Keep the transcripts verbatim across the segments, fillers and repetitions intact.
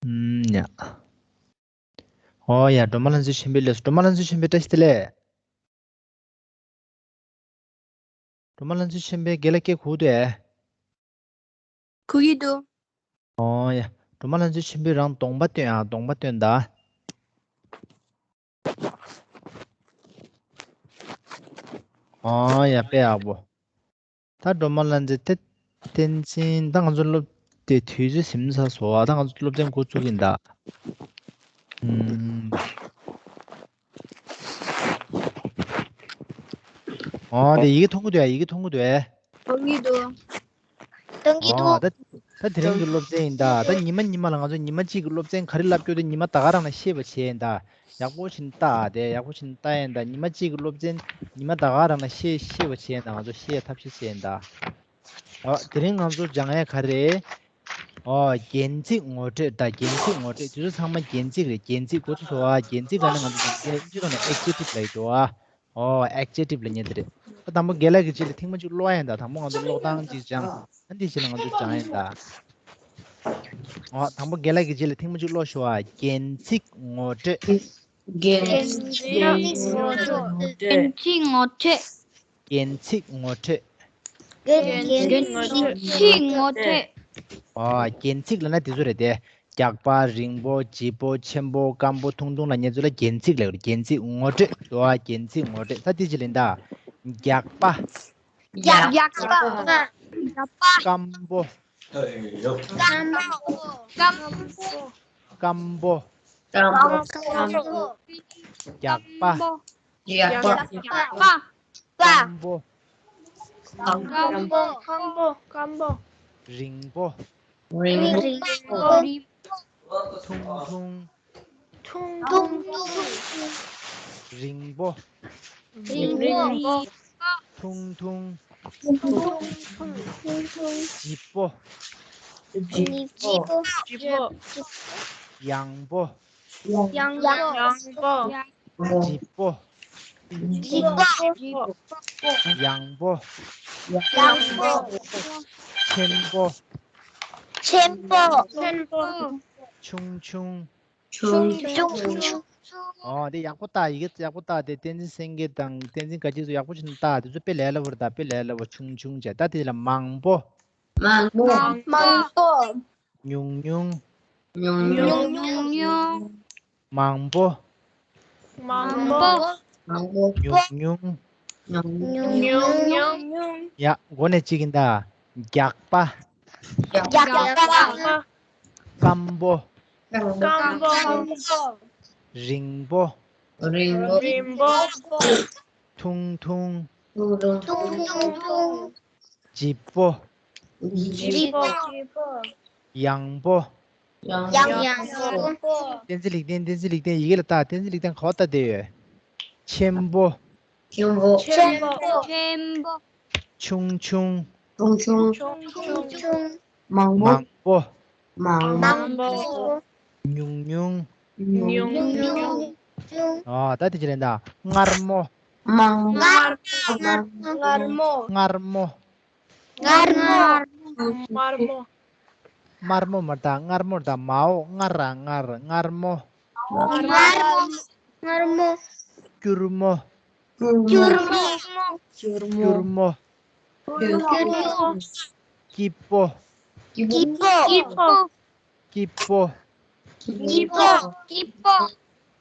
ཨུམ། ཡ། ཨོ་ཡ། སྒྲོལ་མ་ལྷ་མཛེས་ཆེན་པོ་སླེབས་སོང་། སྒྲོལ་མ་ལྷ་མཛེས་ཆེན་པོ། བཀྲ་ཤིས་བདེ་ལེགས། སྒྲོལ་མ་ལྷ་མཛེས་ཆེན་པོ། རྒན་ལགས་སྐད་གོ་གི་འདུག་ཨེ། གོ་གི་འདུག་ཨོ་ཡ། སྒྲོལ་མ་ལྷ་མཛེས་ཆེན་པོ། རང་གདོང་པ་སྟོན་ཨ། གདོང་པ་སྟོན་ད། ཨོ་ཡ། དཔེ་ཡག་པོ། ད་སྒྲོལ་མ་ལྷ་མཛེས་དེ། བསྟན་འཛིན། ད་ང་ཚོ་སློབ་དེ་དུས་ཚོད་ཟིན་ཚར་སོང་ཨ། ད་ང་ཚོ་སློབ་ཚན་འགོ་བཙུགས་ཀྱི་ཡིན་ད། ཨུམ། ཨོ་དེ་ཡི་གེ་མཐོང་གི་འདུག་ཨ། ཡི་གེ་མཐོང་གི་འདུག་ཨ། མཐོང་གི་འདུག་མཐོང་གི་འདུག་ཨོ་ད། ད་དེ་རིང་གི་སློབ་ཚན་ཡིན་ད། ད་ཉི་མ་ཉི་མ་ལ་ང་ཚོ་ཉི་མ་གཅིག་གི་སློབ་ཚན་ག་རེ་བསླབ་རྒྱུ་དེ་ཉི་མ་ད་ག་རང་ལ་ཤེས་པ་བྱས་ཡིན་ད། ཡག་པོ་ཞིག་ལྟ་ཨ། དེ་ཡག་པོ་ཞིག་ལྟ་ཡིན་ད། ཉི་མ་གཅིག་གི་སློབ་ཚན་ཉི་མ་ད་ག་རང་ལ་ཤེས་ཤེས་པ་བྱས་ཡིན་ད། ང་ཚོ་ཤེས་ཐབས་ཤེས་བྱས་ཡིན་ད། ཨོ་དེ་རིང་ང་ཚོ་སྦྱང་ཡ་ག་རེ། ཨོ་རྒྱན་ཚིག་ངོ་སྤྲོད་ད། རྒྱན་ཚིག་ངོ་སྤྲོད། དེ་ཚོ་ཚང་མ་རྒྱན་ཚིག་རེད། རྒྱན་ཚིག་འགོ་ཚུགས་སོང་ཨ། རྒྱན་ཚིག་ལ་ནི་ང་ཚོ་ཡང་བསྐྱར་ཨིན་ཇི་ཐོག་ནས་adjective ལབ་ཀྱི་འདུག་ཨ། ཨོ་adjective ལབ་མཁན་དེ་རེད། ད་དང་པོ་རྒན་ལགས་ཀྱིས་ཅིག་ལ་ཐེངས་མ་གཅིག་ཀློག་ཡ་ཡིན་ད། དང་པོ་ང་ཚོ་ཀློག་སྟངས་ཅིག་སྦྱང་། ཨ་འདི་ཕྱི་ལ་ང་ཚོ་སྦྱང་ཡ་ཡིན་ད། ཨོ་དང་པོ་རྒན་ལགས་ཀྱིས་ཅིག་ལ་ཐེངས་མ་གཅིག་ཀློག་ཤོག་ཨ། རྒྱན་ཚིག་ངོ་སྤྲོད། རྒྱན་ཚིག་ངོ་སྤྲོད། རྒྱན་ཚིག་ངོ་སྤྲོད། རྒྱན་ཚིག་ངོ་སྤྲོད། རྒྱན་ཚིག་ངོ་སྤྲོད། རྒྱན་ཚིག་ངོ་སྤྲོད། ཨོ་རྒྱན་ཚིག་ལབ་ན་དེ་ཚོ་རེད་དེ། རྒྱགས་པ། རིང་པོ། ལྗིད་པོ། ཆེན་པོ། སྐམ་པོ། ཐུང་ཐུང་ལབ་མཁན་ཚོ་ལ་རྒྱན་ཚིག་ལབ་ཀྱི་རེད། རྒྱན་ཚིག་ངོ་སྤྲོད། ཨོ་རྒྱན་ཚིག་ངོ་སྤྲོད། ད་དེ་ཅིག་ལ་ཡིན་ད། རྒྱགས་པ། རྒྱགས་པ། རྒྱགས་པ། སྐམ་པོ། སྐམ་པོ། སྐམ་པོ། སྐམ་པོ། སྐམ་པོ། རྒྱགས་པ། རྒྱགས་པ། སྐམ་པོ། སྐམ་པོ། སྐམ་པོ། སྐམ་པོ། རིང་པོ། རིང་པོ། ཐུང་ཐུང་། ཐུང་ཐུང་། རིང་པོ། རིང་པོ། ཐུང་ཐུང་། ཐུང་ཐུང་། ལྗིད་པོ། ལྗིད་པོ། ཡང་པོ། ཡང་པོ། ལྗིད་པོ། ལྗིད་པོ། ཡང་པོ། ཡང་པོ། ཆེན་པོ། ཆེན་པོ། ཆེན་པོ། ཆུང་ཆུང་། ཆུང་ཆུང་། ཆུང་ཆུང་། ཨོ་དེ་ཡག་པོ་ལྟ། ཡི་གེ་ཡག་པོ་ལྟ། དེ་བསྟན་འཛིན་སེང་གེ་དང་བསྟན་འཛིན་དགའ་སྐྱིད་ཚོ་ཡག་པོ་ཞིག་ལྟ། དེ་ཚོ་དཔེ་ལས་སླ་པོ་རེད་ད། དཔེ་ལས་སླ་པོ། ཆུང་ཆུང་བྱས། ད་དེ་ལ་མང་པོ། མང་པོ། མང་པོ། ཉུང་ཉུང་། ཉུང་ཉུང་། ཉུང་ཉུང་། མང་པོ། མང་པོ། ཉུང་ཉུང་། ཉུང་ཉུང་། ཡ། འགོ་ནས་གཅིག་ཡིན་ད། རྒྱགས་པ། རྒྱགས་པ། སྐམ་པོ། སྐམ་པོ། རིང་པོ། རིང་པོ། ཐུང་ཐུང་། ཐུང་ཐུང་། ལྗིད་པོ། ལྗིད་པོ། ཡང་པོ། ཡང་པོ། བསྟན་འཛིན་ལེགས་ལྡན། བསྟན་འཛིན་ལེགས་ལྡན། ཡི་གེ་ལ་ལྟ། བསྟན་འཛིན་ལེགས་ལྡན་ག་པར་ལྟ་བསྡད་ཡོད། ཆེན་པོ། ཆེན་པོ། ཆེན་པོ། ཆུང་ཆུང་། ཆུང་ཆུང་། ཆུང་ཆུང་། མང་པོ། མང་པོ། མང་པོ། ཉུང་ཉུང་། ཉུང་ཉུང་། ཨ། ད་དེ་ཅི་རེད་ད། མངར་མོ། མངར་མོ། མངར་མོ། མངར་མོ། མངར་མོ། མངར་མོ། དམར་མོ་མ་རེད་ད། མངར་མོ་རེད་ད། མའོ་མངར་ར་མངར། མངར་མོ། མངར་མོ། མངར་མོ། སྐྱུར་མོ། སྐྱུར་མོ། སྐྱུར་མོ། སྐྱུར་མོ། སྐྱིད་པོ། སྐྱིད་པོ། སྐྱིད་པོ།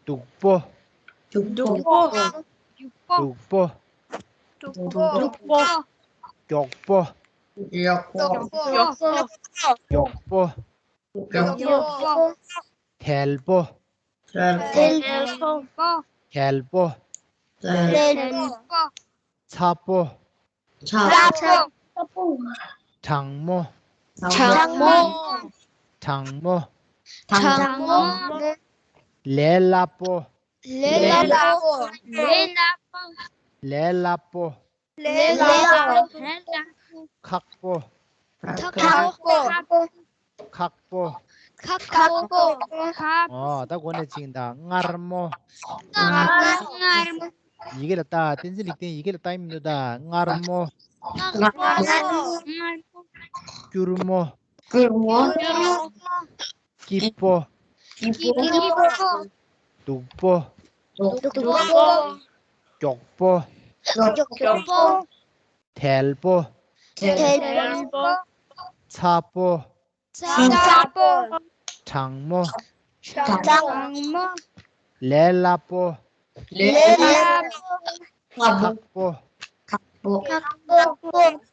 སྡུག་པོ། སྡུག་པོ། སྡུག་པོ། སྡུག་པོ། མགྱོགས་པོ། མགྱོགས་པོ། མགྱོགས་པོ། དལ་པོ། དལ་པོ། དལ་པོ། ཚ་པོ། ཚ་པོ། གྲང་མོ། གྲང་མོ། གྲང་མོ། གྲང་མོ། ལས་སླ་པོ། ལས་སླ་པོ། ལས་སླ་པོ། ལས་སླ་པོ། ལས་སླ་པོ། ཁག་པོ། ཁག་པོ། ཁག་པོ། ཁག་པོ། ཁག་པོ། ཨོ། ད་འགོ་ནས་ཅིག་ད། མངར་མོ། མངར་མོ། ཡི་གེ་ལ་ལྟ། བསྟན་འཛིན་ལེགས་ལྡན་ཡི་གེ་ལ་ལྟ་ཡི་མི་འདུག་ད། མངར་མོ། མངར་མོ། སྐྱུར་མོ། སྐྱུར་མོ། སྐྱུར་མོ། སྐྱིད་པོ། སྐྱིད་པོ། སྡུག་པོ། སྡུག་པོ། མགྱོགས་པོ། མགྱོགས་པོ། དལ་པོ། དལ་པོ། ཚ་པོ། ཚ་པོ། གྲང་མོ། གྲང་མོ། ལས་སླ་པོ། ལས་སླ་པོ། ཁག་པོ། ཁག་པོ། ཁག་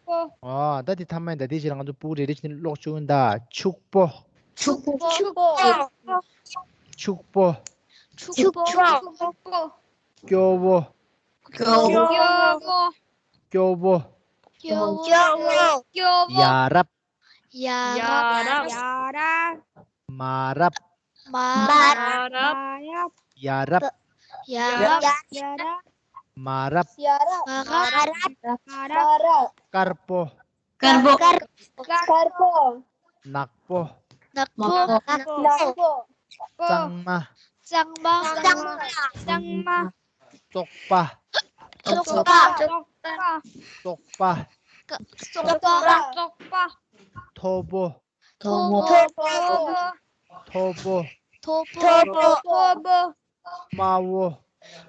པོ། ཨོ། ད་དེ་ཐ་མ་ཡིན་ད། དེ་རྗེས་ལ་ང་ཚོ་ཕྲུ་གུ་རེ་རེ་བྱས་ནས་ཀློག་བཅུག་ཡིན་ད། ཕྱུག་པོ། ཕྱུག་པོ། ཕྱུག་པོ། ཕྱུག་པོ། སྐྱོ་བོ། སྐྱོ་བོ། སྐྱོ་བོ། སྐྱོ་བོ། སྐྱོ་བོ། སྐྱོ་བོ། ཡ་རབས། ཡ་རབས། ཡ་རབས། མ་རབས། མ་རབས། ཡ་རབས། ཡ་རབས། ཡ་རབས། མ་རབས། མ་རབས། མ་རབས། དཀར་པོ། དཀར་པོ། དཀར་པོ། ནག་པོ། ནག་པོ། ནག་པོ། གཙང་མ། གཙང་མ། གཙང་མ། བཙོག་པ། བཙོག་པ། བཙོག་པ། བཙོག་པ། མཐོ་པོ། མཐོ་པོ། མཐོ་པོ། མཐོ་པོ། དམའ་བོ།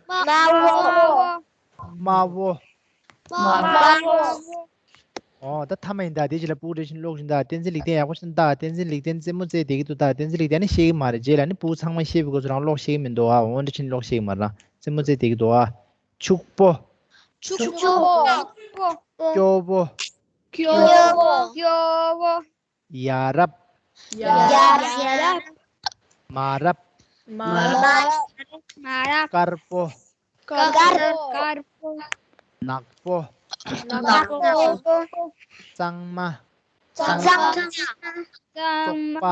དམའ་བོ། དམའ་བོ། དམའ་བོ། ཨོ། ད་ཐ་མ་ཡིན་ད། དེ་རྗེས་ལ་ཕྲུ་གུ་རེ་བཞིན་ཀློག་བཞིན་ད། བསྟན་འཛིན་ལེགས་ལྡན་ཡག་པོ་བྱས་ནས་ལྟ། བསྟན་འཛིན་ལེགས་ལྡན་རྩེད་མོ་རྩེ་བསྡད་ཀྱི་འདུག་ད། བསྟན་འཛིན་ལེགས་ལྡན་ནི་ཤེས་ཀྱི་མ་རེད། རྗེས་ལ་ནི་ཕྲུ་གུ་ཚང་མ་ཤེས་པའི་སྐབས་སུ་རང་ཀློག་ཤེས་ཀྱི་མི་འདུག་ཨ། འོ་འདྲ་བྱས་ནས་ཀློག་ཤེས་ཀྱི་མ་རེད། རྩེད་མོ་རྩེ་བསྡད་ཀྱི་འདུག་ཨ། ཕྱུག་པོ། ཕྱུག་པོ། སྐྱོ་བོ། སྐྱོ་བོ། ཡ་རབས། ཡ་རབས། མ་རབས། མ་རབས། དཀར་པོ། དཀར་པོ། ནག་པོ། ནག་པོ། གཙང་མ། གཙང་མ། བཙོག་པ།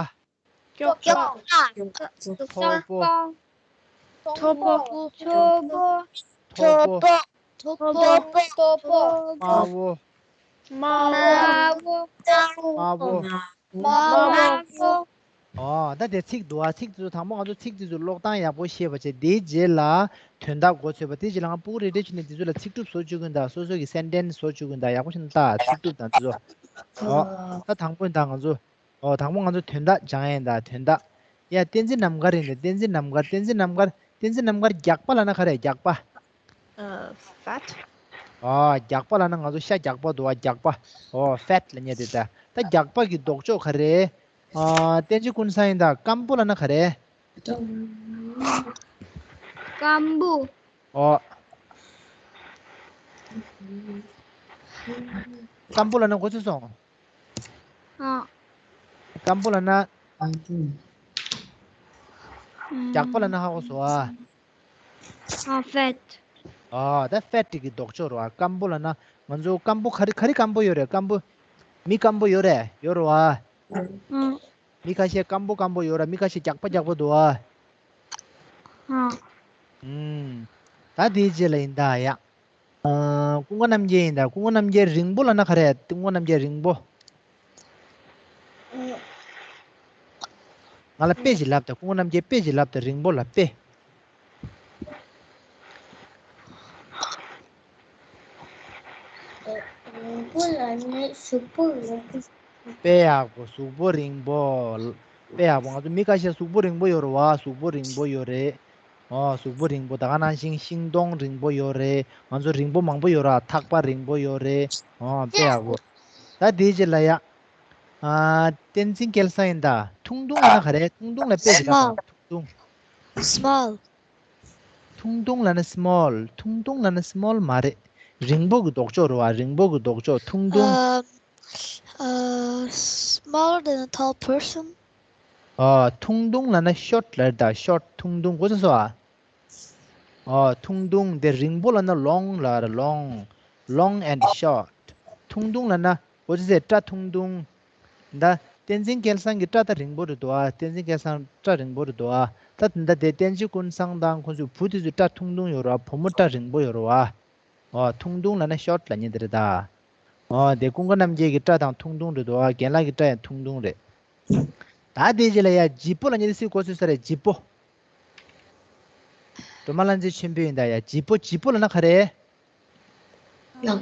བཙོག་པ། མཐོ་པོ། མཐོ་པོ། མཐོ་པོ། མཐོ་པོ། མཐོ་པོ། དམའ་བོ། དམའ་བོ། དམའ་བོ། ཨོ། ད་དེ་ཚིག་འདུག་ཨ། ཚིག་དེ་ཚོ་དང་པོ་ང་ཚོ་ཚིག་དེ་ཚོ་ཀློག་སྟངས་ཡག་པོ་ཤེས་པ་བྱས། དེའི་རྗེས་ལ་དོན་དག་མགོ་ཚོས་པ། དེའི་རྗེས་ལ་ང་ཕྲུ་གུ་རེ་རེ་བྱས་ནས་དེ་ཚོ་ལ་ཚིག་གྲུབ་བཟོ་བཅུག་གི་ཡིན་ད། སོ་སོ་གི་སེན་ཊེན་སི་བཟོ་བཅུག་གི་ཡིན་ད། ཡག་པོ་བྱས་ནས་ལྟ། ཚིག་གྲུབ་དང་དེ་ཚོ། ཨོ། ད་དང་པོ་ཡིན་ད། ང་ཚོ། ཨོ། དང་པོ་ང་ཚོ་དོན་དག་སྦྱང་ཡ་ཡིན་ད། དོན་དག། ཡ། བསྟན་འཛིན་རྣམ་དཀར་ཡིན་ད། བསྟན་འཛིན་རྣམ་དཀར། བསྟན་འཛིན་རྣམ་དཀར། བསྟན་འཛིན་རྣམ་དཀར། རྒྱགས་པ་ལབ་ན་ག་རེ། རྒྱགས་པ། ཨ། ཕེཊ། ཨོ། རྒྱགས་པ་ལབ་ན་ང་ཚོ་ཤ་རྒྱགས་པ་འདུག་བ། རྒྱགས་པ། ཨོ། ཕེཊ་ལབ་མཁན་དེ་ད། ད་རྒྱགས་པ་གི་ལྡོག་ཕྱོགས་ག་རེ། ཨ། བསྟན་འཛིན་ཀུན་བཟང་ཡིན་ད། སྐམ་པོ་ལབ་ན་ག་རེ། སྐམ་པོ། ཨོ། སྐམ་པོ་ལབ་ན་གོ་ཚོད་སོང་། ཨ། སྐམ་པོ་ལབ་ན། རྒྱགས་པ་ལབ་ན་ཧ་གོ་སོང་ཨ། ཨ། ཕེཊ། ཨ། ད་ཕེཊ་གི་ལྡོག་ཕྱོགས་རེད་བ། སྐམ་པོ་ལབ་ན་ང་ཚོ་སྐམ་པོ་ག་རེ་ག་རེ་སྐམ་པོ་ཡོད་རེད། སྐམ་པོ། མི་སྐམ་པོ་ཡོད་རེད། ཡོད་རེད་བ། ཨ། མི་ཁ་ཤས་སྐམ་པོ་སྐམ་པོ་ཡོད་རེད། མི་ཁ་ཤས་རྒྱགས་པ་རྒྱགས་པ་འདུག་བ། ཨ། ཨུམ། ད་དེའི་རྗེས་ལ་ཡིན་ད་ཡ། ཨ། ཀུན་དགའ་རྣམ་རྒྱལ་ཡིན་ད། ཀུན་དགའ་རྣམ་རྒྱལ། རིང་པོ་ལབ་ན་ག་རེ། ཀུན་དགའ་རྣམ་རྒྱལ། རིང་པོ། ང་ལ་དཔེ་ཞིག་ལབ་ད། ཀུན་དགའ་རྣམ་རྒྱལ་དཔེ་ཞིག་ལབ་ད། རིང་པོ་ལ་དཔེ། རིང་པོ་ལབ་ན་གཟུགས་པོ་རིང་པོ། དཔེ་ཡག་པོ། གཟུགས་པོ་རིང་པོ། དཔེ་ཡག་པོ། ང་ཚོ་མི་ཁ་ཤས་གཟུགས་པོ་རིང་པོ་ཡོད་རེད་བ། གཟུགས་པོ་རིང་པོ་ཡོད་རེད། ཨོ། གཟུགས་པོ་རིང་པོ། ད་ག་ནང་བཞིན་ཤིང་སྡོང་རིང་པོ་ཡོད་རེད། ང་ཚོ་རིང་པོ་མང་པོ་ཡོད་ར། ཐག་པ་རིང་པོ་ཡོད་རེད། ཨོ། དཔེ་ཡག་པོ། ད་དེའི་རྗེས་ལ་ཡ། ཨ། བསྟན་འཛིན་སྐལ་བཟང་ཡིན་ད། ཐུང་ཐུང་ལབ་ན་ག་རེ། ཐུང་ཐུང་ལ་དཔེ་ཞིག་ལབ་དང་། ཐུང་ཐུང་། སི་མོལ། ཐུང་ཐུང་ལབ་ན་སི་མོལ། ཐུང་ཐུང་ལབ་ན་སི་མོལ་མ་རེད། རིང་པོ་གི་ལྡོག་ཕྱོགས་རེད་བ། རིང་པོ་གི་ལྡོག་ཕྱོགས། ཐུང་ཐུང་། ཨ། ཨ། smaller than a tall person. ཨ། ཐུང་ཐུང་ལབ་ན་ཤོར་ཊི་ལབ་རེད་ད། ཤོར་ཊི། ཐུང་ཐུང་། གོ་ཚོད་སོང་ཨ། ཨ། ཐུང་ཐུང་། དེ་རིང་པོ་ལབ་ན་ལོང་ལབ་རེད། ལོང་། Long and short. ཐུང་ཐུང་ལབ་ན་གོ་ཚོད་ཟེར། སྐྲ་ཐུང་ཐུང་། ད་བསྟན་འཛིན་སྐལ་བཟང་གི་སྐྲ་ད་རིང་པོ་རེད་འདུག་ཨ། བསྟན་འཛིན་སྐལ་བཟང་སྐྲ་རིང་པོ་རེད་འདུག་ཨ། ད་ད་དེ་བསྟན་འཛིན་ཀུན་བཟང་དང་ཁོང་ཚོའི་བུ་དེ་ཚོའི་སྐྲ་ཐུང་ཐུང་ཡོད་རེད་བ། བུ་མོ་སྐྲ་རིང་པོ་ཡོད་རེད་བ། ཨོ། ཐུང་ཐུང་ལབ་ན་ཤོར་ཊི་ལབ་མཁན་དེ་རེད་ད། ཨོ། དེ་ཀུན་དགའ་རྣམ་རྒྱལ་གྱི་སྐྲ་དང་ཐུང་ཐུང་རེད་འདུག་ཨ། རྒན་ལགས་ཀྱི་སྐྲ་ཡང་ཐུང་ཐུང་རེད། ད་དེའི་རྗེས་ལ་ཡ་ལྗིད་པོ་ལབ་མཁན་དེ་སུས་གོ་ཚོད་ས་རེད། ལྗིད་པོ། སྒྲོལ་མ་ལྷ་མཛེས་ཆོས་འཕེལ་ཡིན་ད་ཡ། ལྗིད་པོ། ལྗིད་པོ་ལབ་ན་ག་རེ། ཨམ།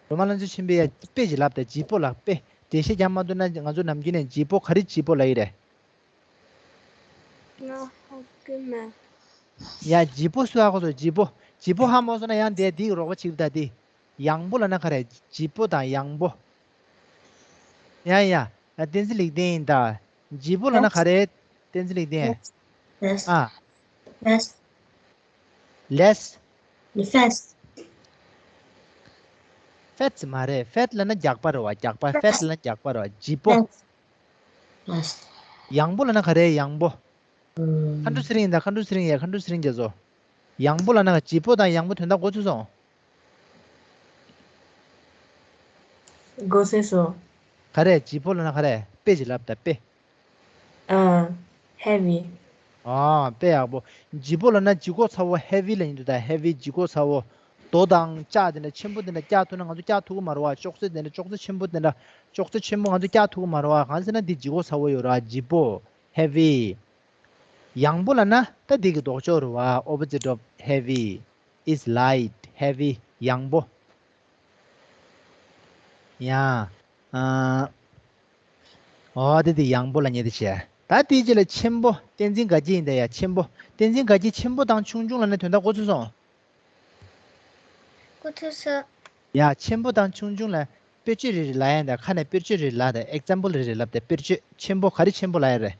སྒྲོལ་མ་ལྷ་མཛེས་ཆོས་འཕེལ་ཡ་དཔེ་ཞིག་ལབ་དང་། ལྗིད་པོ་ལ་དཔེ། འགྲེལ་བཤད་རྒྱག་མ་ཐུབ་ན་ང་ཚོ་ནམ་རྒྱུན་ནས་ལྗིད་པོ། ག་རེ་ལྗིད་པོ་ལབ་ཀྱི་རེད། ང་ཧ་གོ་མེད། ཡ། ལྗིད་པོ་སུ་ཧ་གོ་སོང་། ལྗིད་པོ། ལྗིད་པོ་ཧ་མ་གོ་སོང་ན་ཡང་དེ་འདི་གི་རོགས་པ་བྱེད་ཀྱི་ད། དེ་ཡང་པོ་ལབ་ན་ག་རེ། ལྗིད་པོ་དང་ཡང་པོ། ཡ་ཡ། ད་བསྟན་འཛིན་ལེགས་ལྡན་ཡིན་ད། ལྗིད་པོ་ལབ་ན་ག་རེ། བསྟན་འཛིན་ལེགས་ལྡན། ལེས། ཨ། ལེས། ལེས། ལེས། ལེས། ཕེད་མ་རེད། ཕེད་ལབ་ན་རྒྱགས་པ་རེད་བ། རྒྱགས་པ། ཕེད་ལབ་ན་རྒྱགས་པ་རེད་བ། ལྗིད་པོ། ལེས། ལེས། ཡང་པོ་ལབ་ན་ག་རེ། ཡང་པོ། ཨུམ། མཁའ་འགྲོ་ཚེ་རིང་ཡིན་ད། མཁའ་འགྲོ་ཚེ་རིང་ཡ། མཁའ་འགྲོ་ཚེ་རིང་རྒྱ་མཚོ། ཡང་པོ་ལབ་ན་ག་ལྗིད་པོ་དང་ཡང་པོ་དོན་དག་གོ་ཚོད་སོང་། གོ་ཚོད་སོང་། ག་རེ། ལྗིད་པོ་ལབ་ན་ག་རེ། དཔེ་ཅིག་ལབ་ད། དཔེ། ཨ། ཧེ་བི། ཨ། དཔེ་ཡག་པོ། ལྗིད་པོ་ལབ་ན་ལྗིད་ཁོག་ཚ་བོ། ཧེ་བི་ལབ་ཡིན་འདུག་ད། ཧེ་བི། ལྗིད་ཁོག་ཚ་བོ། རྡོ་དང་ལྕགས་དེ་འདྲ་ཆེན་པོ་དེ་འདྲ་བཀྱག་ཐུབ་ན་ང་ཚོ་བཀྱག་ཐུབ་ཀྱི་མ་རེད་བ། ཅོག་ཙེ་དེ་འདྲ། ཅོག་ཙེ་ཆེན་པོ་དེ་འདྲ། ཅོག་ཙེ་ཆེན་པོ་ང་ཚོ་བཀྱག་ཐུབ་ཀྱི་མ་རེད་བ། གང་ཟེར་ན་འདི་ལྗིད་ཁོག་ཚ་བོ་ཡོད་རེད་བ། ལྗིད་པོ། ཧེ་བི། ཡང་པོ་ལབ་ན་ད་འདི་གི་ལྡོག་ཕྱོགས་རེད་བ། Opposite of heavy is light. ཧེ་བི། ཡང་པོ། ཡ། ཨ། འོ་དེ་དེ་ཡང་པོ་ལབ་མཁན་དེ་བྱས། ད་དེའི་རྗེས་ལ་ཆེན་པོ། བསྟན་འཛིན་དགའ་སྐྱིད་ཡིན་ད་ཡ། ཆེན་པོ། བསྟན་འཛིན་དགའ་སྐྱིད། ཆེན་པོ་དང་ཆུང་ཆུང་ལབ་ན་དོན་དག་གོ་ཚོད་སོང་། གོ་ཚོད་སོང་། ཡ། ཆེན་པོ་དང་ཆུང་ཆུང་ལ་དཔེར་བརྗོད་རེ་རེ་ལབ་ཡ་ཡིན་ད། ཁ་ནས་དཔེར་བརྗོད་རེ་ལབ་ད། ཨེག་ཛམ་པལ་རེ་རེ་ལབ་ད། དཔེར་བརྗོད། ཆེན་པོ། ག་རེ་ཆེན་པོ་ལབ་ཡ་རེད།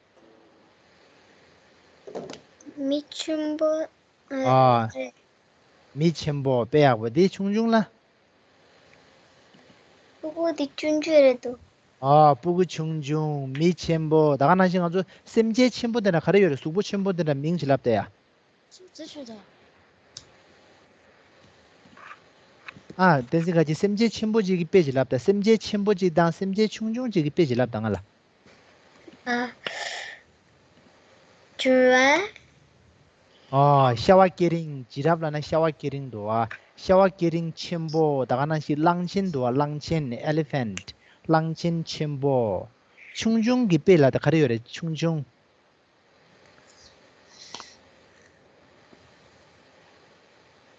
མི་ཆེན་པོ། ཨ། ཨ། རེད། མི་ཆེན་པོ། དཔེ་ཡག་པོ། དེ་ཆུང་ཆུང་ལ། སྤུ་གུ་དེ་ཆུང་ཆུང་རེད་འདུག་ཨ། སྤུ་གུ་ཆུང་ཆུང་། མི་ཆེན་པོ། ད་ག་ནང་བཞིན་ང་ཚོ་སེམས་ཅན་ཆེན་པོ་དེ་འདྲ་ག་རེ་ཡོད་རེད། གཟུགས་པོ་ཆེན་པོ་དེ་འདྲ་མིང་ཅིག་ལབ་ད་ཡ། གཟུགས་པོ་ཆེན་པོ། ཨ། བསྟན་འཛིན་དགའ་སྐྱིད། སེམས་ཅན་ཆེན་པོ་ཅིག་གི་དཔེ་ཅིག་ལབ་ད། སེམས་ཅན་ཆེན་པོ་ཅིག་དང་སེམས་ཅན་ཆུང་ཆུང་ཅིག་གི་དཔེ་ཅིག་ལབ་ད་ང་ལ། ཨ། ཇི་ར། ཨ། ཤ་བ་ཀེ་རིང་། ཇི་རབ་ལབ་ན་ཤ་བ་ཀེ་རིང་འདུག་བ། ཤ་བ་ཀེ་རིང་ཆེན་པོ། ད་ག་ནང་བཞིན་གླང་ཆེན་འདུག་བ། གླང་ཆེན། Elephant. གླང་ཆེན་ཆེན་པོ། ཆུང་ཆུང་གི་དཔེ་ལ་ད་ག་རེ་ཡོད་རེད། ཆུང་ཆུང་།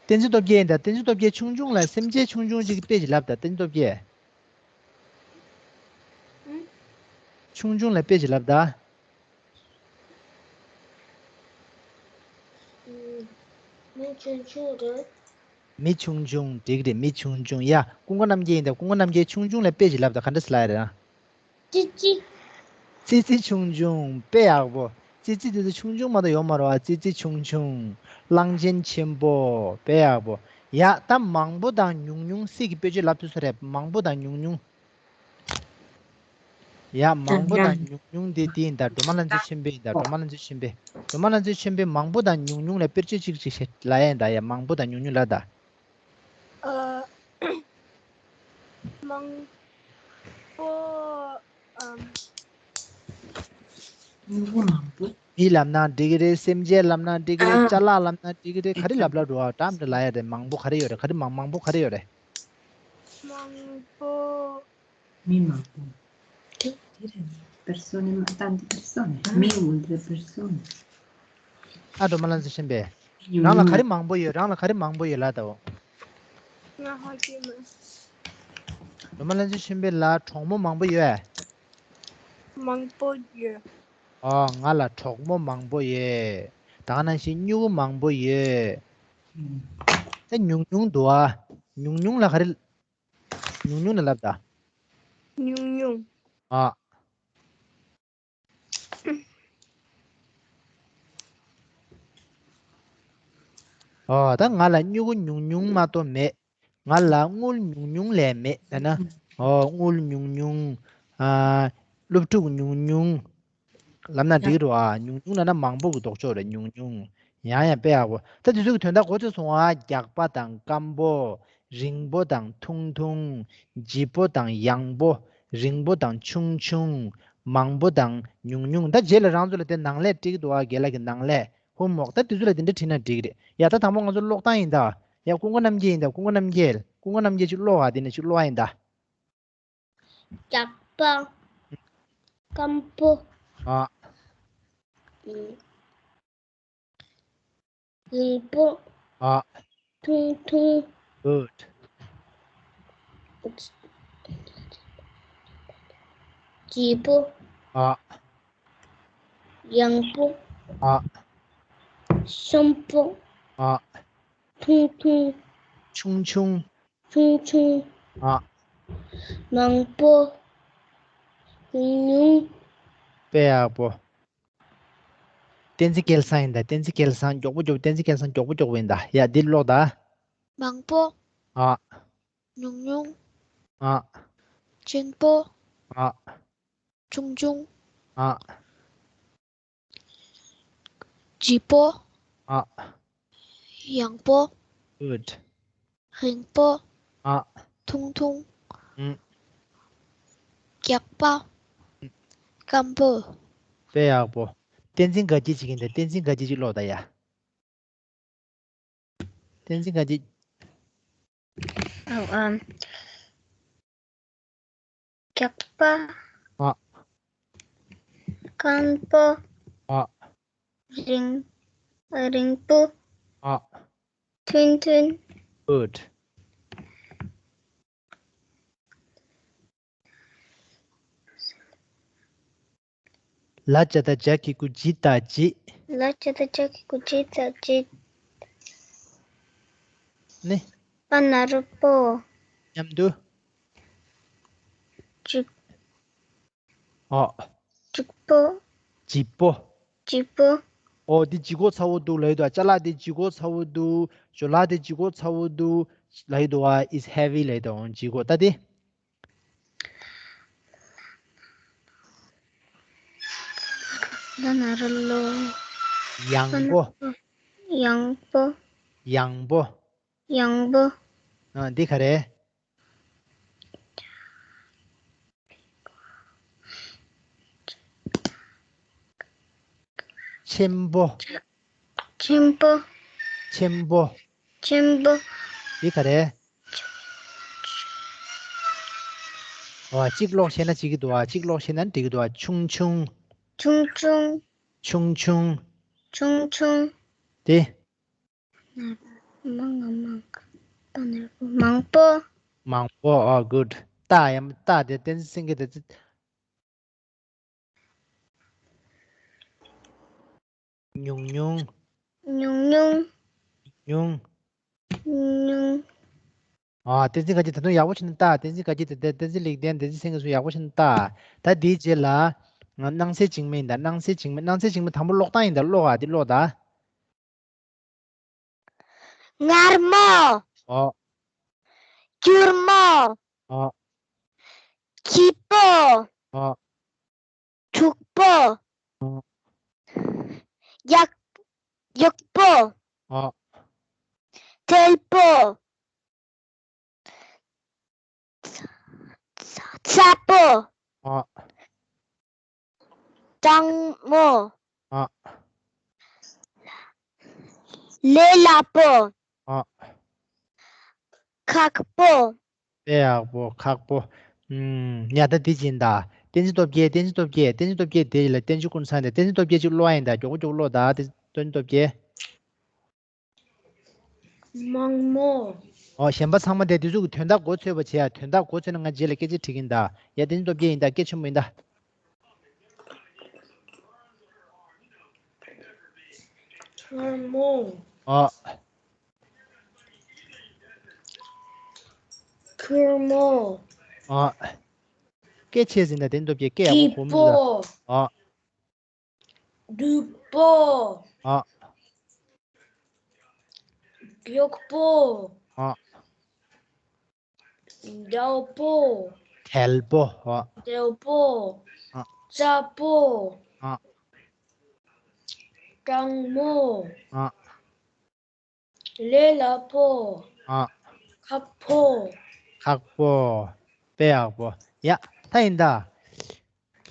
བསྟན་འཛིན་སྟོབས་རྒྱལ་ཡིན་ད། བསྟན་འཛིན་སྟོབས་རྒྱལ། ཆུང་ཆུང་ལ། སེམས་ཅན་ཆུང་ཆུང་ཅིག་གི་དཔེ་ཅིག་ལབ་ད། བསྟན་འཛིན་སྟོབས་རྒྱལ། ཨང་། ཆུང་ཆུང་ལ་དཔེ་ཅིག་ལབ་ད། ཨང་། མི་ཆུང་ཆུང་རེད། མི་ཆུང་ཆུང་། འགྲིག་རེད། མི་ཆུང་ཆུང་། ཡ། ཀུན་དགའ་རྣམ་རྒྱལ་ཡིན་ད། ཀུན་དགའ་རྣམ་རྒྱལ། ཆུང་ཆུང་ལ་དཔེ་ཅིག་ལབ་ད། ག་འདྲ་སེ་ལབ་ཡ་རེད་ཨང་། ཙི་ཙི། ཙི་ཙི་ཆུང་ཆུང་། དཔེ་ཡག་པོ། ཙི་ཙི་དེ་ཚོ་ཆུང་ཆུང་མ་གཏོགས་ཡོད་མ་རེད་བ། ཙི་ཙི་ཆུང་ཆུང་། གླང་ཆེན་ཆེན་པོ། དཔེ་ཡག་པོ། ཡ། ད་མང་པོ་དང་ཉུང་ཉུང་སྲིད་ཀྱི་དཔེར་བརྗོད་ལབ་ཐུབ་ས་རེད། མང་པོ་དང་ཉུང་ཉུང་། ཡ། མང་པོ་དང་ཉུང་ཉུང་དེ་དེ་ཡིན་ད། སྒྲོལ་མ་ལྷ་མཛེས་ཆོས་འཕེལ་ཡིན་ད། སྒྲོལ་མ་ལྷ་མཛེས་ཆོས་འཕེལ། སྒྲོལ་མ་ལྷ་མཛེས་ཆོས་འཕེལ། མང་པོ་དང་ཉུང་ཉུང་ལ་དཔེར་བརྗོད་ཅིག་ཅིག་བྱེད་ལབ་ཡ་ཡིན་ད། ཡ། མང་པོ་དང་ཉུང་ཉུང་ལབ་ད། ཨ། མང་པོ། ཨམ། མི་ལབ་ན་འགྲིག་གི་རེད། སེམས་ཅན་ལབ་ན་འགྲིག་གི་རེད། ཨ། ཅ་ལག་ལབ་ན་འགྲིག་གི་རེད། ག་རེ་ལབ་ལབ་འགྲོ་བ། འདྲ་མི་འདྲ་ལབ་ཡ་རེད། མང་པོ་ག་རེ་ཡོད་རེད། ག་རེ་མང་མང་པོ་ག་རེ་ཡོད་རེད། མང་པོ། མི་མང་པོ། དེ་དེ་རེད། པེར་སོ་ནེ་མ་ཏན་ཏི་པེར་སོ་ནེ། མི་ཨོལ་ཏེ་པེར་སོ་ནེ། ཨ། སྒྲོལ་མ་ལྷ་མཛེས་ཆོས་འཕེལ། རང་ལ་ག་རེ་མང་པོ་ཡོད། རང་ལ་ག་རེ་མང་པོ་ཡོད་ལབ་ད་འོ། ང་ཧ་གོ་མེད། སྒྲོལ་མ་ལྷ་མཛེས་ཆོས་འཕེལ་ལ་གྲོགས་མོ་མང་པོ་ཡོད། མང་པོ་ཡོད། ཨ། ང་ལ་གྲོགས་མོ་མང་པོ་ཡོད། ད་ག་ནང་བཞིན་སྨྱུ་གུ་མང་པོ་ཡོད། ད་ཉུང་ཉུང་འདུག་ཨ། ཉུང་ཉུང་ལ་ག་རེ། ཉུང་ཉུང་ལ་ལབ་ད། ཉུང་ཉུང་། ཨ། ཨོ། ད་ང་ལ་སྨྱུ་གུ་ཉུང་ཉུང་མ་གཏོགས་མེད། ང་ལ་དངུལ་ཉུང་ཉུང་ལས་མེད་ཟེར་ན། ཨོ། དངུལ་ཉུང་ཉུང་། ཨ། སློབ་ཕྲུག་ཉུང་ཉུང་། ལབ་ན་འགྲིག་རེད་བ། ཉུང་ཉུང་ལབ་ན་མང་པོ་གི་ལྡོག་ཕྱོགས་རེད། ཉུང་ཉུང་། ཡང་ཡང་དཔེ་ཡག་པོ། ད་དེ་ཚོ་གི་དོན་དག་གོ་ཚོད་སོང་ཨ། རྒྱགས་པ་དང་སྐམ་པོ། རིང་པོ་དང་ཐུང་ཐུང་། ལྗིད་པོ་དང་ཡང་པོ། རིང་པོ་དང་ཆུང་ཆུང་། མང་པོ་དང་ཉུང་ཉུང་། ད་རྗེས་ལ་རང་ཚོ་ལ་དེ་ནང་ལས་འགྲིག་འདུག་ཨ། རྒན་ལགས་ཀྱི་ནང་ལས་ཧོམ་ཝོག་ད་དེ་ཚོ་ལ་དེ་འདྲ་བྲིས་ན་འགྲིག་རེད། ཡ། ད་དང་པོ་ང་ཚོ་ཀློག་སྟངས་ཡིན་ད། ཡ། ཀུན་དགའ་རྣམ་རྒྱལ་ཡིན་ད། ཀུན་དགའ་རྣམ་རྒྱལ། ཀུན་དགའ་རྣམ་རྒྱལ་ཅིག་ཀློག་ཨ། དེ་ནས་ཅིག་ཀློག་ཨ་ཡིན་ད། རྒྱགས་པ། སྐམ་པོ། ཨ། རིང་པོ། ཨ། ཐུང་ཐུང་། Good. བརྗིད་པོ། ཨ། ཡངས་པོ། ཨ། གསོན་པོ། ཨ། ཐུང་ཐུང་། ཆུང་ཆུང་། ཆུང་ཆུང་། ཨ། མང་པོ། ཉུང་ཉུང་། དཔེ་ཡག་པོ། བསྟན་འཛིན་སྐལ་བཟང་ཡིན་ད། བསྟན་འཛིན་སྐལ་བཟང་མགྱོགས་པོ་མགྱོགས་པོ། བསྟན་འཛིན་སྐལ་བཟང་མགྱོགས་པོ་མགྱོགས་པོ་ཡིན་ད། ཡ་འདི་ཀློག་ད། མང་པོ། ཨ། ཉུང་ཉུང་། ཨ། ཆེན་པོ། ཨ། ཆུང་ཆུང་། ཨ། བརྗིད་པོ། ཨ། ཡངས་པོ། Good. རིང་པོ། ཨ། ཐུང་ཐུང་། ཨུམ། རྒྱགས་པ། སྐམ་པོ། དཔེ་ཡག་པོ། བསྟན་འཛིན་དགའ་སྐྱིད་ཅིག་ཡིན་ད། བསྟན་འཛིན་དགའ་སྐྱིད་ཅིག་ཀློག་ད་ཡ། བསྟན་འཛིན་དགའ་སྐྱིད། ཨ། ཨམ། རྒྱགས་པ། ཨ། སྐམ་པོ། ཨ། རིང་། རིང་པོ། ཨ། ཐུང་ཐུང་། Good. ལ་ཇ་བཏགས་ལྗ་གི་གུ་ལྗིད་ད་ལྗིད། ལ་ཇ་བཏགས་ལྗ་གི་གུ་ལྗིད་ད་ལྗིད། ནི། པ་ན་རོ་པོ། མཉམ་དུ། ལྗིད། ཨོ། ལྗིད་པོ། ལྗིད་པོ། ལྗིད་པོ། ཨོ་འདི་ལྗིད་ཁོག་ཚ་བོ་འདུག་ལབ་ཡོད་དོ། ཅ་ལག་འདི་ལྗིད་ཁོག་ཚ་བོ་འདུག་ཇོ་ལགས་འདི་ལྗིད་ཁོག་ཚ་བོ་འདུག་ལབ་ཡོད་དོ། ཨ། It's heavy ལབ་ཡོད་དོ། ལྗིད་ཁོག་ད་འདི། ལ་ན་རོ་ལོ། ཡངས་པོ། ཡངས་པོ། ཡངས་པོ། ཡངས་པོ། ཨ། འདི་ག་རེ། ཆེན་པོ། ཆེན་པོ། ཆེན་པོ། ཆེན་པོ། འདི་ག་རེ། ཨོ། གཅིག་ཀློག་ཤེས་ན་འགྲིག་གི་འདུག་ཨ། གཅིག་ཀློག་ཤེས་ན་འགྲིག་གི་འདུག་ཨ། ཆུང་ཆུང་། ཆུང་ཆུང་། ཆུང་ཆུང་། ཆུང་ཆུང་། དེ། མང་མང་། པ་ན་རོ་པོ། མང་པོ། མང་པོ། ཨོ། Good. ཏ་ཡ་མ་ཏ་དེ་བསྟན་འཛིན་སེང་གེ་དེ། ཉུང་ཉུང་། ཉུང་ཉུང་། ཉུང་། ཉུང་། ཨ། བསྟན་འཛིན་དགའ་སྐྱིད་ད་དུང་ཡག་པོ་བྱས་ནས་ལྟ། བསྟན་འཛིན་དགའ་སྐྱིད་དེ། བསྟན་འཛིན་ལེགས་ལྡན། བསྟན་འཛིན་སེང་གེ་སོགས་ཡག་པོ་བྱས་ནས་ལྟ། ད་དེའི་རྗེས་ལ། སྣང་གསལ་འཇིགས་མེད་ཡིན་ད། སྣང་གསལ་འཇིགས་མེད། སྣང་གསལ་འཇིགས་མེད་དང་པོ་ཀློག་སྟངས་ཡིན་ད། ཀློག་ཨ། འདི་ཀློག་ད། མངར་མོ། ཨོ། སྐྱུར་མོ། ཨོ། སྐྱིད་པོ། ཨོ། འཁྲུག་པོ། ཨོ། ཡག་ཡག་པོ། ཨོ། དལ་པོ། ཚ་པོ། ཨོ། གྲང་མོ། ཨོ། ལས་སླ་པོ། ཨོ། ཁག་པོ། དཔེ་ཡག་པོ། ཁག་པོ། ཨུམ། ཡ་ད་འདི་བྱིན་ད། བསྟན་འཛིན་སྟོབས་རྒྱལ། བསྟན་འཛིན་སྟོབས་རྒྱལ། བསྟན་འཛིན་སྟོབས་རྒྱལ་དེ་ལ་བསྟན་འཛིན་ཀུན་བཟང་དེ། བསྟན་འཛིན་སྟོབས་རྒྱལ་ཅིག་ཀློག་ཡིན་ད། མགྱོགས་པོ་མགྱོགས་པོ་ཀློག་ད། དེ་བསྟན་འཛིན་སྟོབས་རྒྱལ། མང་མོ། ཨོ། གཞན་པ་ཚང་མ་དེ་དེ་ཚོ་གི་དོན་དག་མགོ་ཚོས་པ་བྱེད་ཡ། དོན་དག་མགོ་ཚོས་ན་ང་རྗེས་ལ་སྐད་ཆ་དྲི་གིན་ད། ཡ་བསྟན་འཛིན་སྟོབས་རྒྱལ་ཡིན་ད། སྐད་ཆེན་པོ་ཡིན་ད། མངར་མོ། ཨོ། སྐྱུར་མོ། ཨོ། སྐད་ཆེ་ཟིན་ད། བསྟན་འཛིན་སྟོབས་རྒྱལ་སྐད་ཡག་པོ་གོ་མི་འདུག་ད། ཨོ། སྐྱིད་པོ། ཨོ། མགྱོགས་པོ། ཨོ། འདྲོག་པོ། དལ་པོ། ཨོ། དལ་པོ། ཨོ། ཚ་པོ། ཨོ། གྲང་མོ། ཨོ། ལས་སླ་པོ། ཨོ། ཁག་པོ། ཁག་པོ། དཔེ་ཡག་པོ། ཡ། ད་ཡིན་ད།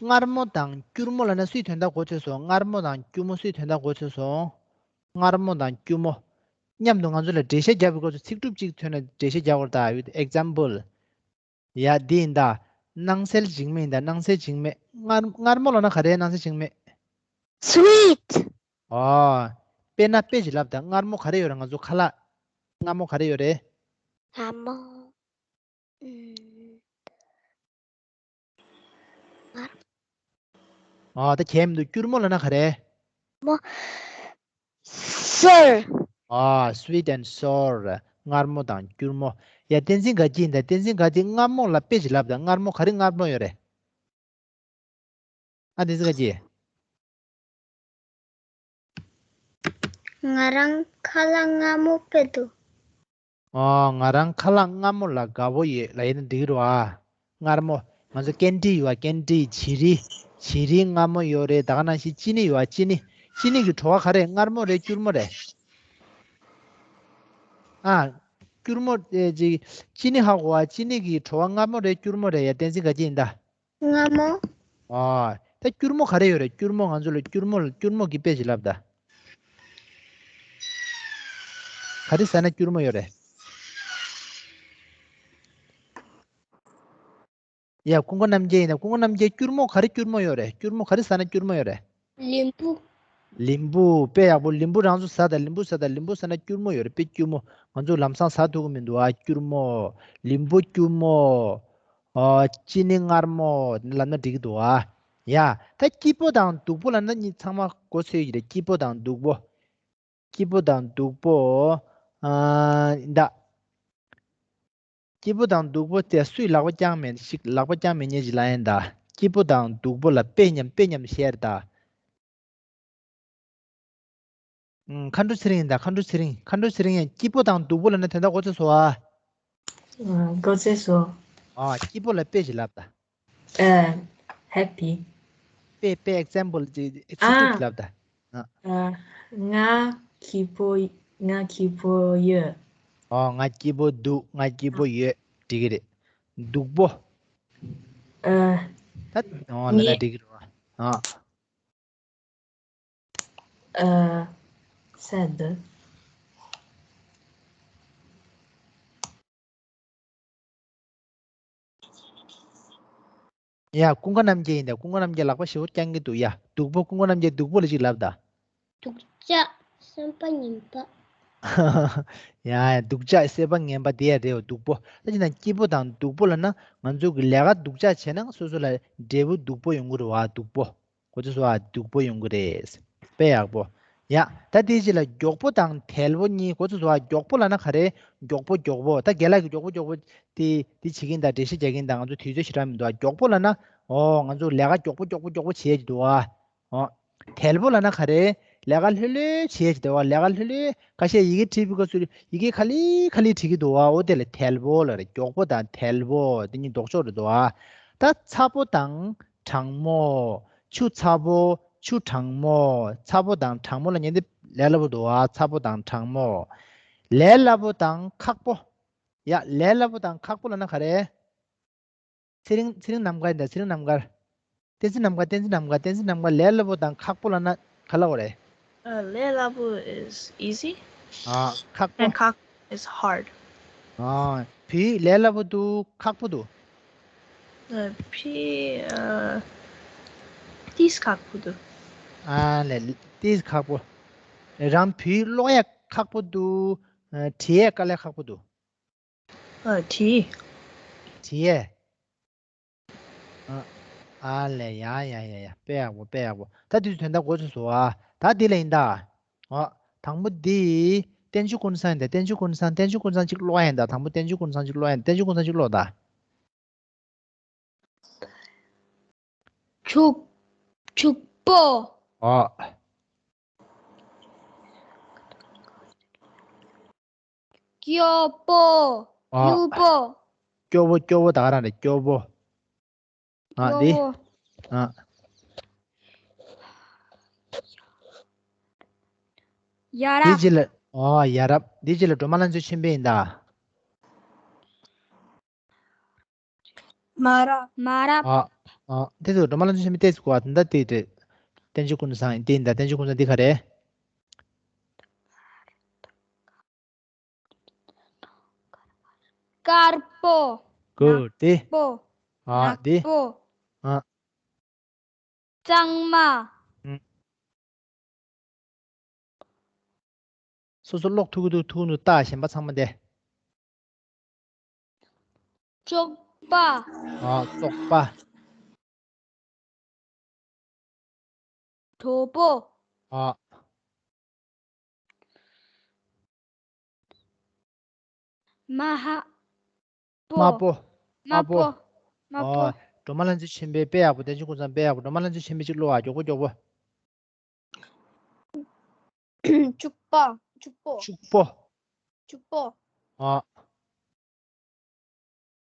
མངར་མོ་དང་སྐྱུར་མོ་ལབ་ན་སུའི་དོན་དག་མགོ་ཚོས་སོང་། མངར་མོ་དང་སྐྱུར་མོ་སུའི་དོན་དག་མགོ་ཚོས་སོང་། མངར་མོ་དང་སྐྱུར་མོ། མཉམ་དུ་ང་ཚོ་ལ་འགྲེལ་བཤད་རྒྱབ་པའི་སྐབས་སུ་ཚིག་གྲུབ་གཅིག་ཐོན་ན་འགྲེལ་བཤད་རྒྱག་དགོས་རེད་ད། Example། ཡ་འདི་ཡིན་ད། སྣང་གསལ་འཇིགས་མེད་ཡིན་ད། སྣང་གསལ་འཇིགས་མེད། མངར་མངར་མོ་ལབ་ན་ག་རེ། སྣང་གསལ་འཇིགས་མེད། Sweet། ཨོ། དཔེར་ན་དཔེ་ཅིག་ལབ་ད། མངར་མོ་ག་རེ་ཡོད་རེད། ང་ཚོ་ཁ་ལག་མངར་མོ་ག་རེ་ཡོད་རེད། ལ་མོ། ཨུམ། ཨ། ད་གས་མི་འདུག་སྐྱུར་མོ་ལབ་ན་ག་རེ། མོ། སོར། ཨ། sweet and sour། མངར་མོ་དང་སྐྱུར་མོ། ཡ། བསྟན་འཛིན་དགའ་སྐྱིད་ཡིན་ད། བསྟན་འཛིན་དགའ་སྐྱིད། མངར་མོ་ལ་དཔེ་ཅིག་ལབ་དང་། མངར་མོ། ག་རེ་མངར་མོ་ཡོད་རེད། ཨ། བསྟན་འཛིན་དགའ་སྐྱིད། ང་རང་ཁ་ལག་མངར་མོ་དཔེ་འདུག་ཨོ། ང་རང་ཁ་ལག་མངར་མོ་ལ་དགའ་པོ་ཡོད་ལབ་ཡིན་ན་འགྲིག་གི་རེད་བ། མངར་མོ། ང་ཚོ་ཀན་ཌི་ཡོད་བ། ཀན་ཌི། བྱི་རིལ། བྱི་རིལ་མངར་མོ་ཡོད་རེད། ད་ག་ནང་བཞིན་ཅི་ནི་ཡོད་བ། ཅི་ནི། ཅི་ནི་གི་བྲོ་བ་ག་རེ། མངར་མོ་རེད། སྐྱུར་མོ་རེད། ཨ། སྐྱུར་མོ། ཨེ། ཅི། ཅི་ནི་ཧ་གོ་བ། ཅི་ནི་གི་བྲོ་བ་མངར་མོ་རེད། སྐྱུར་མོ་རེད། ཡ། བསྟན་འཛིན་དགའ་སྐྱིད་ཡིན་ད། མངར་མོ། ཨ། ད་སྐྱུར་མོ་ག་རེ་ཡོད་རེད། སྐྱུར་མོ། ང་ཚོ་ལ་སྐྱུར་མོ། སྐྱུར་མོ་གི་དཔེ་ཅིག་ལབ་ད། ག་རེ་ཟ་ན་སྐྱུར་མོ་ཡོད་རེད། ཡ། ཀུན་དགའ་རྣམ་རྒྱལ་ཡིན་ན། ཀུན་དགའ་རྣམ་རྒྱལ། སྐྱུར་མོ་ག་རེ། སྐྱུར་མོ་ཡོད་རེད། སྐྱུར་མོ་ག་རེ་ཟ་ན་སྐྱུར་མོ་ཡོད་རེད། ལིམ་བུ། ལིམ་བུ། དཔེ་ཡག་པོ། ལིམ་བུ་རང་ཚོ་ཟ་ད། ལིམ་བུ་ཟ་ད། ལིམ་བུ་ཟ་ན་སྐྱུར་མོ་ཡོད་རེད། དཔེ་སྐྱུར་མོ། ང་ཚོ་ལམ་སང་ཟ་ཐུབ་ཀྱི་མི་འདུག་ཨ། སྐྱུར་མོ། ལིམ་བུ། སྐྱུར་མོ། ཨ། ཅི་ནི་མངར་མོ་ལབ་ན་འགྲིག་གི་འདུག་ཨ། ཡ། ད་སྐྱིད་པོ་དང་སྡུག་པོ་ལབ་ན་གཉིས་ཚང་མ་གོ་ཚོད་ཀྱི་རེད། སྐྱིད་པོ་དང་སྡུག་པོ། སྐྱིད་པོ་དང་སྡུག་པོ། ཨ། ཡིན་ད། སྐྱིད་པོ་དང་སྡུག་པོ་དེ་སུས་ལག་པ་བརྐྱངས་མེད་ཞིག་ལག་པ་བརྐྱངས་མེད་མཁན་ཞིག་ལབ་ཡིན་ད། སྐྱིད་པོ་དང་སྡུག་པོ་ལ་དཔེ་མཉམ། དཔེ་མཉམ་བཤད་ད། ཨུམ། མཁའ་འགྲོ་ཚེ་རིང་ཡིན་ད། མཁའ་འགྲོ་ཚེ་རིང་། མཁའ་འགྲོ་ཚེ་རིང་ཡང་སྐྱིད་པོ་དང་སྡུག་པོ་ལབ་ན་དེ་འདྲ་གོ་ཚོད་སོང་ཨ། ཨ། གོ་ཚོད་སོང་། ཨ། སྐྱིད་པོ་ལ་དཔེ་ཞིག་ལབ་ད། ཨ། ཧེ་པི། དཔེ། དཔེ། ཨེག་ཛམ་པལ་ཅིག་ཨེག་ཛམ་པལ་ཅིག་ལབ་ད། ཨ། ཨ། ང་སྐྱིད་པོ། ང་སྐྱིད་པོ་ཡོད། ཨོ། ང་སྐྱིད་པོ་འདུག་ང་སྐྱིད་པོ་ཡོད། འགྲིག་གི་རེད། སྡུག་པོ། ཨ། ད། ཨོ། ལ་ད་ངས། འགྲིག་གི་རེད་བ། ཨ། ཨ། སེད། ཡ། ཀུན་དགའ་རྣམ་རྒྱལ་ཡིན་ད། ཀུན་དགའ་རྣམ་རྒྱལ་ལག་པ་ཞེ་པོ་བརྐྱང་གི་འདུག་ཡ། སྡུག་པོ། ཀུན་དགའ་རྣམ་རྒྱལ་སྡུག་པོ་ལ་ཅིག་ལབ་ད། སྡུག་ཅག་སེམས་པ་ངན་པ། ཡ། སྡུག་ཅག་སེམས་པ་ངན་པ་དེ་ཡ་རེད་བ། སྡུག་པོ། ད་ཅི་ན་སྐྱིད་པོ་དང་སྡུག་པོ་ལབ་ན་ང་ཚོ་གི་ལས་ཀ་སྡུག་ཅག་བྱས་ན་སོ་སོ་ལ་འབྲས་བུ་སྡུག་པོ་ཡོང་གི་རེད་བ། སྡུག་པོ། གོ་ཚོད་སོང་ཨ། སྡུག་པོ་ཡོང་གི་རེད། དཔེ་ཡག་པོ། ཡ། ད་དེའི་རྗེས་ལ་མགྱོགས་པོ་དང་དལ་པོ་གཉིས། གོ་ཚོད་སོང་ཨ། མགྱོགས་པོ་ལབ་ན་ག་རེ། མགྱོགས་པོ། མགྱོགས་པོ། ད་རྒན་ལགས་ཀྱིས་མགྱོགས་པོ་མགྱོགས་པོ་དེ་དེ་བྱེད་ཀྱིན་ད། འགྲེལ་བཤད་རྒྱག་གིན་ད། ང་ཚོ་དུས་ཚོད་ཞེ་དྲག་མི་འདུག་ཨ། མགྱོགས་པོ་ལབ་ན། ཨོ། ང་ཚོ་ལས་ཀ་མགྱོགས་པོ་མགྱོགས་པོ་མགྱོགས་པོ་བྱེད་ཀྱི་འདུག་ཨ། ཨོ། དལ་པོ་ལབ་ན་ག་རེ། ལས་ཀ་ལྷོད་ལྷོད་བྱེད་ཀྱི་འདུག་ཨ། ལས་ཀ་ལྷོད་ལྷོད། ཁ་ཤས་ཡི་གེ་བྲིས་པའི་སྐབས་སུ་ཡི་གེ་ཁ་ལི་ཁ་ལི་བྲིས་ཀྱི་འདུག་ཨ། ཨོ། དེ་ལ་དལ་པོ་ལབ་རེད། མགྱོགས་པོ་དང་དལ་པོ་དེ་གཉིས་ལྡོག་ཕྱོགས་རེད་འདུག་ཨ། ད་ཚ་པོ་དང་གྲང་མོ། ཆུ་ཚ་པོ། ཆུ་གྲང་མོ། ཚ་པོ་དང་གྲང་མོ་ལབ་མཁན་དེ་ལས་སླ་པོ་འདུག་ཨ། ཚ་པོ་དང་གྲང་མོ། ལས་སླ་པོ་དང་ཁག་པོ། ཡ། ལས་སླ་པོ་དང་ཁག་པོ་ལབ་ན་ག་རེ། ཚེ་རིང་། ཚེ་རིང་རྣམ་དཀར་ཡིན་ད། ཚེ་རིང་རྣམ་དཀར། བསྟན་འཛིན་རྣམ་དཀར། བསྟན་འཛིན་རྣམ་དཀར། བསྟན་འཛིན་རྣམ་དཀར། ལས་སླ་པོ་དང་ཁག་པོ་ལབ་ན་ག་ལབ་དགོས་རེད། ཨ། ལས་སླ་པོ is easy. ཨ། ཁག་པོ། And ཁག is hard. ཨ། བོད་ཡིག་ལས་སླ་པོ་འདུག་ཁག་པོ་འདུག་ཨ། བོད་ཡིག་ཨ། ཏིས་ཁག་པོ་འདུག་ཨ་ལས། ཏིས་ཁག་པོ། རང་བོད་ཡིག་ཀློག་ཡ་ཁག་པོ་འདུག་ཨ། བྲིས་ཡ་དཀའ་ལས་ཁག་པོ་འདུག་ཨ། བྲིས། བྲིས་ཡས། ཨ། ཨ་ལས། ཡ་ཡ་ཡ་ཡ། དཔེ་ཡག་པོ། དཔེ་ཡག་པོ། ད་དུས་ཚོད་དོན་དག་གོ་ཚོད་སོང་ཨ། ད་འདི་ལ་ཡིན་ད། ཨ། དང་པོ་འདི་བསྟན་ཆོས་ཀུན་བཟང་ཡིན་ད། བསྟན་ཆོས་ཀུན་བཟང་། བསྟན་ཆོས་ཀུན་བཟང་གཅིག་ཀློག་ཡ་ཡིན་ད། དང་པོ་བསྟན་ཆོས་ཀུན་བཟང་གཅིག་ཀློག་ཡ་ཡིན་ད། བསྟན་ཆོས་ཀུན་བཟང་གཅིག་ཀློག་ད། ཕྱུག་ཕྱུག་པོ། ཨ། སྐྱོ་པོ། ཨ། སྐྱོ་པོ། སྐྱོ་པོ། སྐྱོ་པོ་ད་ག་རང་རེད། སྐྱོ་པོ། ཨ། སྐྱོ་འདི། པོ། ཨ། ཡ་འདི་རབས། རྗེས་ལ། ཨ། ཡ་རབས། འདི་རྗེས་ལ་སྒྲོལ་མ་ལྷ་མཚོ་ཆེན་པོ་ཡིན་ད། མ་རབས། མ་རབས། ཨ། ཨ། དེ་ཚོ་སྒྲོལ་མ་ལྷ་མཚོ་ཆེན་པོའི་ཏོག་ཙམ་གོ་བ། ད་དེ་དེ་བསྟན་ཆོས་ཀུན་བཟང་དེ་ཡིན་ད། བསྟན་ཆོས་ཀུན་བཟང་འདི་ག་རེ། དཀར་པོ། གུ་དེ། ནག་པོ། ཨ། དེ། ནག་པོ། ཨ། གཙང་མ། ཨུམ། སོ་སོ་ཀློག་ཐུབ་ཀྱི་འདུག་ཐུབ་ཀྱི་འདུག་ད་གཞན་པ་ཚང་མ་དེ། བཙོག་པ། ཨ། བཙོག་པ། དོ་པོ། ཨ། མ་ཧ། པོ། དམར་པོ། དམར་པོ། དམར་པོ། ཨོ། སྒྲོལ་མ་ལྷ་མཛེས་ཆེན་པོའི་དཔེ་ཡག་པོ། བསྟན་ཆོས་ཀུན་བཟང་དཔེ་ཡག་པོ། སྒྲོལ་མ་ལྷ་མཛེས་ཆེན་པོའི་ཅིག་ཀློག་ཨ། མགྱོགས་པོ་མགྱོགས་པོ། ཕྱུག་པ། ཕྱུག་པོ། ཕྱུག་པོ། ཕྱུག་པོ། ཨ།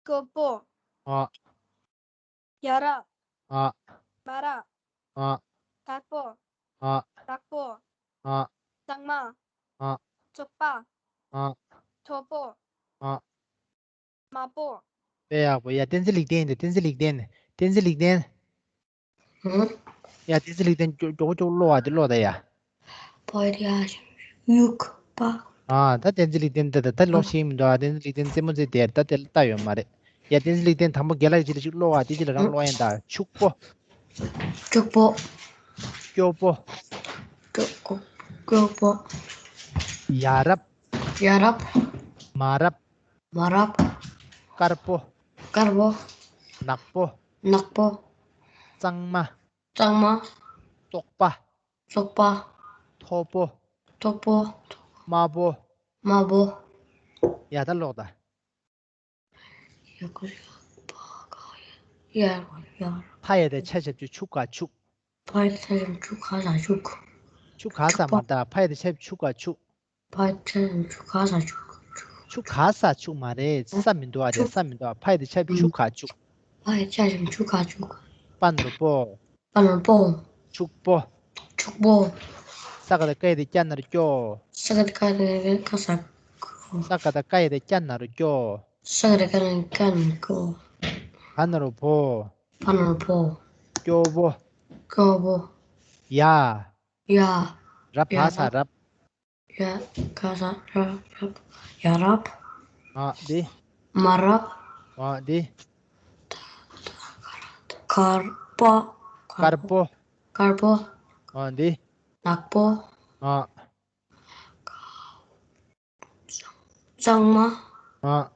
སྐྱོ་པོ། ཨ། ཡ་རབས། ཨ། མ་རབས། ཨ། དཀར་པོ། ཨ། ནག་པོ། ཨ། གཙང་མ། ཨ། བཙོག་པ། ཨ། མཐོ་པོ། ཨ། དམར་པོ། དཔེ་ཡག་པོ། ཡ། བསྟན་འཛིན་ལེགས་ལྡན་དེ། བསྟན་འཛིན་ལེགས་ལྡན། བསྟན་འཛིན་ལེགས་ལྡན། ཧུམ། ཡ། བསྟན་འཛིན་ལེགས་ལྡན། མགྱོགས་མགྱོགས་མགྱོགས་ཀློག་ཨ། དེ་ཀློག་ད་ཡ། པ་ར་ཡུག་པ། ཨ། ད་བསྟན་འཛིན་ལེགས་ལྡན་ད་ད་ད་ཀློག་ཤེས་མི་འདུག་ཨ། བསྟན་འཛིན་ལེགས་ལྡན་རྩེད་མོ་རྩེ་དེ་ད་དེ་ལ་ལྟ་ཡོད་མ་རེད། ཡ། བསྟན་འཛིན་ལེགས་ལྡན། དང་པོ་རྒན་ལགས་ཅིག་ལ་ཅིག་ཀློག་ཨ། དེ་ཅིག་ལ་རང་ཀློག་ཡིན་ད། ཕྱུག་པོ། ཕྱུག་པོ། སྐྱོ་པོ། སྐྱོ་པོ། སྐྱོ་པོ། ཡ་རབས། ཡ་རབས། མ་རབས། མ་རབས། དཀར་པོ། དཀར་པོ། ནག་པོ། ནག་པོ། གཙང་མ། གཙང་མ། བཙོག་པ། བཙོག་པ། མཐོ་པོ། མཐོ་པོ། དམར་པོ། དམར་པོ། ཡ། ད་ཀློག་ད། ཡ་ག་ཡ་པ་ག་ཡ་ཡ་ཡ། ཕ་ཡ་བཏགས་ཕྱ་ཞབས་ཀྱུ་ཕྱུ་ག་ཕྱུག་ཕ་ཡ་བཏགས་ཕྱ་ཞབས་ཀྱུ་ཕྱུ་ག་ས་ཕྱུག་ཆུ་ག་ས། ཕྱུག་པ། མ་རེད། ད་ཕ་ཡ་བཏགས་ཕྱ་ཞབས་ཀྱུ་ཕྱུ་ག་ཕྱུག་ཕ་ཡ་བཏགས་ཕྱ་ཞབས་ཀྱུ་ཕྱུ་ག་ས་ཕྱུག་ཕྱུག་ག་ས་ཕྱུག་མ་རེད། ས་མི་འདུག་ཨ། རེད། ཕྱུག་ས་མི་འདུག་ཨ། ཕ་ཡ་བཏགས་ཕྱ་ཞབས་ཀྱུ་ཕྱུ་ག་ཕྱུག་ཕ་ཡ་བཏགས་ཕྱ་ཞབས་ཀྱུ་ཕྱུ་ག་ཕྱུག་པ་ན་རོ་པོ། པ་ན་རོ་པོ། ཕྱུག་པོ། ཕྱུག་པོ། ས་ག་བཏགས་སྐ་ཡ་བཏགས་སྐྱ་ན་རོ་སྐྱོ། ས་ག་བཏགས་སྐ་ཡ་བཏགས་སྐ་ས་སྐྱོ། ས་ག་བཏགས་སྐ་ཡ་བཏགས་སྐྱ་ན་རོ་སྐྱོ། ས་ག་བཏགས་སྐ་ཡ་བཏགས་སྐྱ་ན་རོ་སྐྱོ། བ་ན་རོ་བོ། བ་ན་རོ་བོ། སྐྱོ་བོ། སྐྱོ་བོ། ཡ། ཡ། ར་བ་ས་རབ། ཡ་ག་ས་ར་རབ། ཡ་རབས། ཨ་དེ། མ་རབས། ཨ་དེ། དཀར་པོ། དཀར་པོ། དཀར་པོ། ཨ་དེ། ནག་པོ། ཨ། གཙང་མ། ཨ།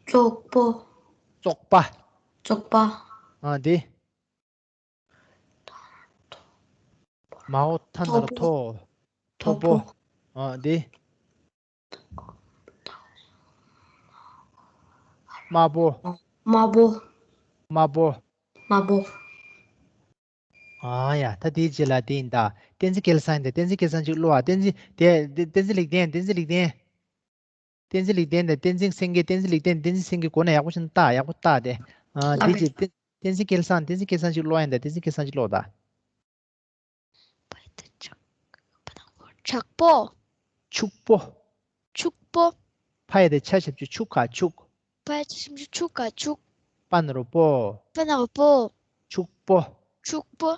བཙོག་པོ། བཙོག་པ། བཙོག་པ། ཨ་དེ། མའོ་ཐ་ན་རོ་མཐོ་པོ། མཐོ་པོ། ཨ་དེ། དམར་པོ། དམར་པོ། དམར་པོ། དམར་པོ། ཨ་ཡ། ད་དེའི་རྗེས་ལ་དེ་ཡིན་ད། བསྟན་འཛིན་སྐལ་བཟང་ཡིན་ད། བསྟན་འཛིན་སྐལ་བཟང་ཅིག་ཀློག་ཨ། བསྟན་འཛིན་དེ་བསྟན་འཛིན་ལེགས་ལྡན། བསྟན་འཛིན་ལེགས་ལྡན། བསྟན་འཛིན་ལེགས་ལྡན་དང་བསྟན་འཛིན་སེང་གེ། བསྟན་འཛིན་ལེགས་ལྡན། བསྟན་འཛིན་སེང་གེ་མགོ་ན་ཡག་པོ་ཞིག་བལྟ། ཡག་པོ་བལྟ་དེ། ཨ་དེ་རྗེས་བསྟན་བསྟན་འཛིན་སྐལ་བཟང་། བསྟན་འཛིན་སྐལ་བཟང་ཅིག་ཀློག་ཡིན་ད། བསྟན་འཛིན་སྐལ་བཟང་ཅིག་ཀློག་ད། ཕྱུག་པོ། ཕྱུག་པོ། ཕ་ཡ་བཏགས་ཕྱ་ཞབས་ཀྱུ་ཕྱུ་ག་ཕྱུག་ཕ་ཡ་བཏགས་ཕྱ་ཞབས་ཀྱུ་ཕྱུ་ག་ཕྱུག་པ་ན་རོ་པོ། པ་ན་རོ་པོ། ཕྱུག་པོ། ཕྱུག་པོ།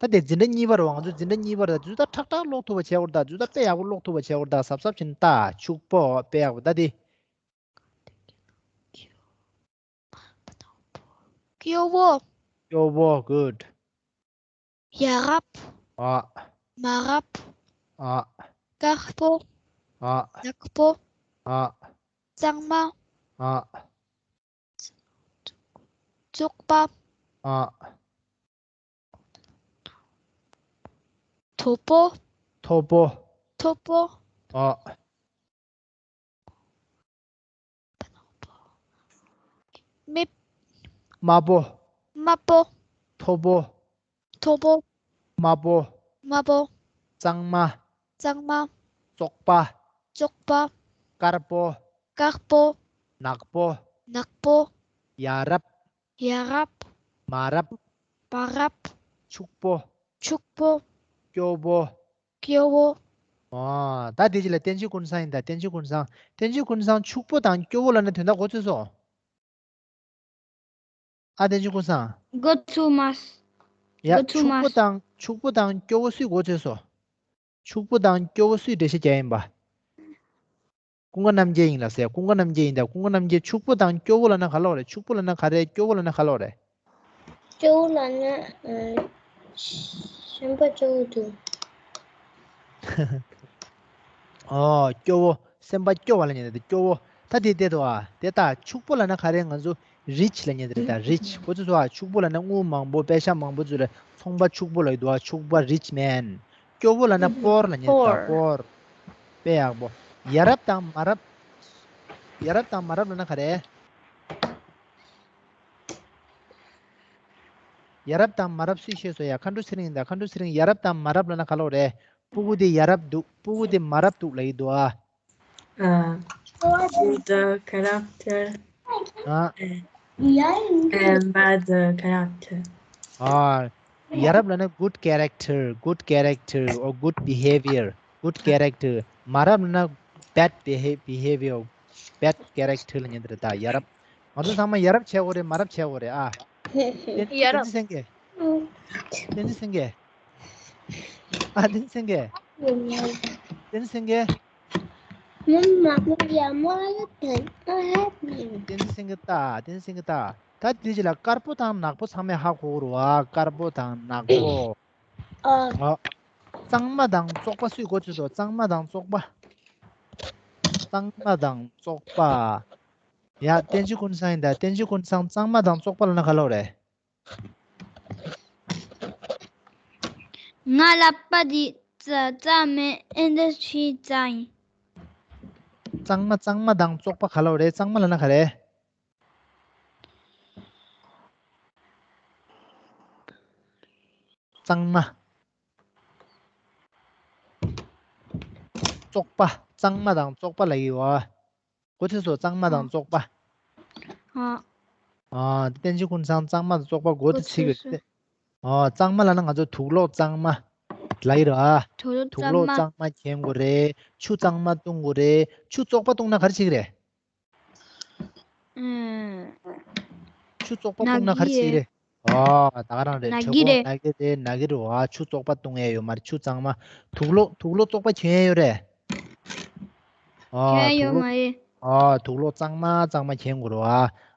ད་དེ་འཛིན་གྲྭ་གཉིས་པ་རེད་པ། ང་ཚོ་འཛིན་གྲྭ་གཉིས་པ་རེད། ད་ཚོད་ལྟ་ཁྲག་ཁྲག་ཀློག་ཐུབ་པ་བྱེད་དགོས་རེད། ད་ཚོད་ལྟ་དཔེ་ཡག་པོ་ཀློག་ཐུབ་པ་བྱེད་དགོས་རེད། ད་གཟབ་གཟབ་བྱས་ནས་ལྟ། ཕྱུག་པོ། དཔེ་ཡག་པོ། ད་དེ། སྐྱོ་བོ། སྐྱོ་བོ། Good. ཡ་རབས། ཨ། མ་རབས། ཨ། དཀར་པོ། ཨ། ནག་པོ། ཨ། གཙང་མ། ཨ། བཙོག་པ། ཨ། མཐོ་པོ། མཐོ་པོ། མཐོ་པོ། ཨ། དམར་པོ། དམར་པོ། དམར་པོ། མཐོ་པོ། མཐོ་པོ། དམར་པོ། དམར་པོ། གཙང་མ། གཙང་མ། བཙོག་པ། བཙོག་པ། དཀར་པོ། དཀར་པོ། ནག་པོ། ནག་པོ། ཡ་རབས། ཡ་རབས། མ་རབས། མ་རབས། ཕྱུག་པོ། ཕྱུག་པོ། སྐྱོ་བོ། སྐྱོ་བོ། ཨ། ད་དེ་རྗེས་ལ་བསྟན་ཆོས་ཀུན་བཟང་ཡིན་ད། བསྟན་ཆོས་ཀུན་བཟང་། བསྟན་ཆོས་ཀུན་བཟང་། ཕྱུག་པོ་དང་སྐྱོ་བོ་ལབ་ན་དོན་དག་གོ་ཚོད་སོང་། ཨ། བསྟན་ཆོས་ཀུན་བཟང་། གོ་ཚོད་མ། ཡ། གོ་ཚོད་མ། ཕྱུག་པོ་དང་ཕྱུག་པོ་དང་སྐྱོ་བོ་སུས་གོ་ཚོད་སོང་། ཕྱུག་པོ་དང་སྐྱོ་བོ་སུས་འགྲེལ་བཤད་རྒྱག་ཡིན་པ། ཀུན་དགའ་རྣམ་རྒྱལ་ཡིན་ལ་ཟེར། ཀུན་དགའ་རྣམ་རྒྱལ་ཡིན་ད། ཀུན་དགའ་རྣམ་རྒྱལ། ཕྱུག་པོ་དང་སྐྱོ་བོ་ལབ་ན་ག་ལབ་རེད། ཕྱུག་པོ་ལབ་ན་ག་རེད། སྐྱོ་བོ་ལབ་ན་ག་ལབ་རེད། སྐྱོ་བོ་ལབ་ན། ཨ། སེམས་པ་སྐྱོ་བོ་འདུག་ཨོ། སྐྱོ་བོ། སེམས་པ་སྐྱོ་བ་ལ་ཉན་ཏེ་སྐྱོ་བོ། ད་དེ་བལྟས་འདུག་ཨ། དེ་ལྟ་ཕྱུག་པོ་ལབ་ན་ག་རེ། ང་ཚོ་rich་ལབ་མཁན་དེ་རེད། ད་rich་ཁོ་ཚོ་ཚོ་ཨ། ཕྱུག་པོ་ལབ་ན་དངུལ་མང་པོ་པེ་ཤ་མང་པོ་ཚོ་ལ་ཚོང་པ་ཕྱུག་པོ་ལབ་ཀྱི་འདུག་ཨ། ཕྱུག་པ་rich man། སྐྱོ་པོ་ལབ་ན་poor་ལབ་མཁན་དེ་རེད། ད་poor། དཔེ་ཡག་པོ། ཡ་རབས་དང་མ་རབས། ཡ་རབས་དང་མ་རབས་ལབ་ན་ག་རེ། ཡ་རབས་དང་མ་རབས་སུས་ཤེས་སོང་ཡ། མཁའ་འགྲོ་ཚེ་རིང་ཡིན་ད། མཁའ་འགྲོ་ཚེ་རིང་། ཡ་རབས་དང་མ་རབས་ལབ་ན་ག་ལབ་རེད། སྤུ་གུ་དེ་ཡ་རབས་འདུག་སྤུ་གུ་དེ་མ་རབས་འདུག་ལབ་ཀྱི་འདུག་ཨ། Uh, the character ཨ། and by the character. ཨ། ཡ་རབས་ལབ་ན་good character, good character or good behavior, good character. མ་རབས་ལབ་ན་bad beha- behavior, bad character་ལབ་མཁན་དེ་རེད། ད་ཡ་རབས། ང་ཚོ་ཚང་མ་ཡ་རབས་བྱེད་དགོས་རེད། མ་རབས་བྱེད་དགོས་རེད་ཨ། བསྟན་ཡ་བསྟན་རབས། འཛིན་སེང་གེ་བསྟན་འཛིན་སེང་གེ་ཨ། བསྟན་འཛིན་སེང་གེ་བསྟན་འཛིན་སེང་གེ་བསྟན་འཛིན་སེང་གེ་ལྟ། བསྟན་འཛིན་སེང་གེ་ལྟ། ད་དེ་རྗེས་ལ་དཀར་པོ་དང་ནག་པོ་ཚང་མས་ཧ་གོ་དགོས་རེད་བ། དཀར་པོ་དང་ནག་པོ། ཨ། གཙང་མ་དང་བཙོག་པ་སུས་གོ་ཚོད་སོང་། གཙང་མ་དང་བཙོག་པ། གཙང་མ་དང་བཙོག་པ། ཡ། བསྟན་འཛིན་ཀུན་བཟང་ཡིན་ད། བསྟན་འཛིན་ཀུན་བཟང་། གཙང་མ་དང་བཙོག་པ་ལབ་ན་ག་ལབ་རེད། ང་ལབ་པ་འདི་རྩ་རྩ་མེད་ཨེ་འདྲ་ཞིག་རྩ་ཡིན། གཙང་མ་གཙང་མ་དང་བཙོག་པ་ག་ལབ་རེད། གཙང་མ་ལབ་ན་ག་རེད། གཙང་མ། བཙོག་པ། གཙང་མ་དང་བཙོག་པ་ལབ་ཡོད་ཨ། གོ་ཚོད་སོང་། གཙང་མ་དང་ཨ། བཙོག་པ། ཨ། ཨ། བསྟན་འཛིན་ཀུན་བཟང་གཙང་མ་དང་བཙོག་པ་གོ་ཚོད་སོང་། ཨ། གཙང་མ་ལབ་ན་ང་ཚོ་དུག་ལོག་གཙང་མ་ལབ་ཡོད་རེད་ཨ། དུག་ལོག་དུག་ལོག་གཙང་མ་གྱོན་དགོས་རེད། ཆུ་གཙང་མ་བཏུང་དགོས་རེད། ཆུ་བཙོག་པ་བཏུང་ན་ག་རེ་བྱེད་ཀྱི་རེད། ཨུམ། ཆུ་བཙོག་པ་བཏུང་ན་ག་རེ་བྱེད་ཀྱི་རེད། ཨོ། ད་ག་རང་རེད། ན་གི་རེད། ན་གི་རེད། ན་གི་རེད་བ། ཆུ་བཙོག་པ་བཏུང་ཡས་ཡོད་མ་རེད། ཆུ་གཙང་མ། དུག་ལོག་དུག་ལོག་བཙོག་པ་གྱོན་ཡས་ཡོད་རེད། ཨོ། གྱོན་ཡོད་མ་རེད། ཨོ། དུག་ལོག་གཙང་མ་གཙང་མ་གྱོན་དགོས་རེད་བ།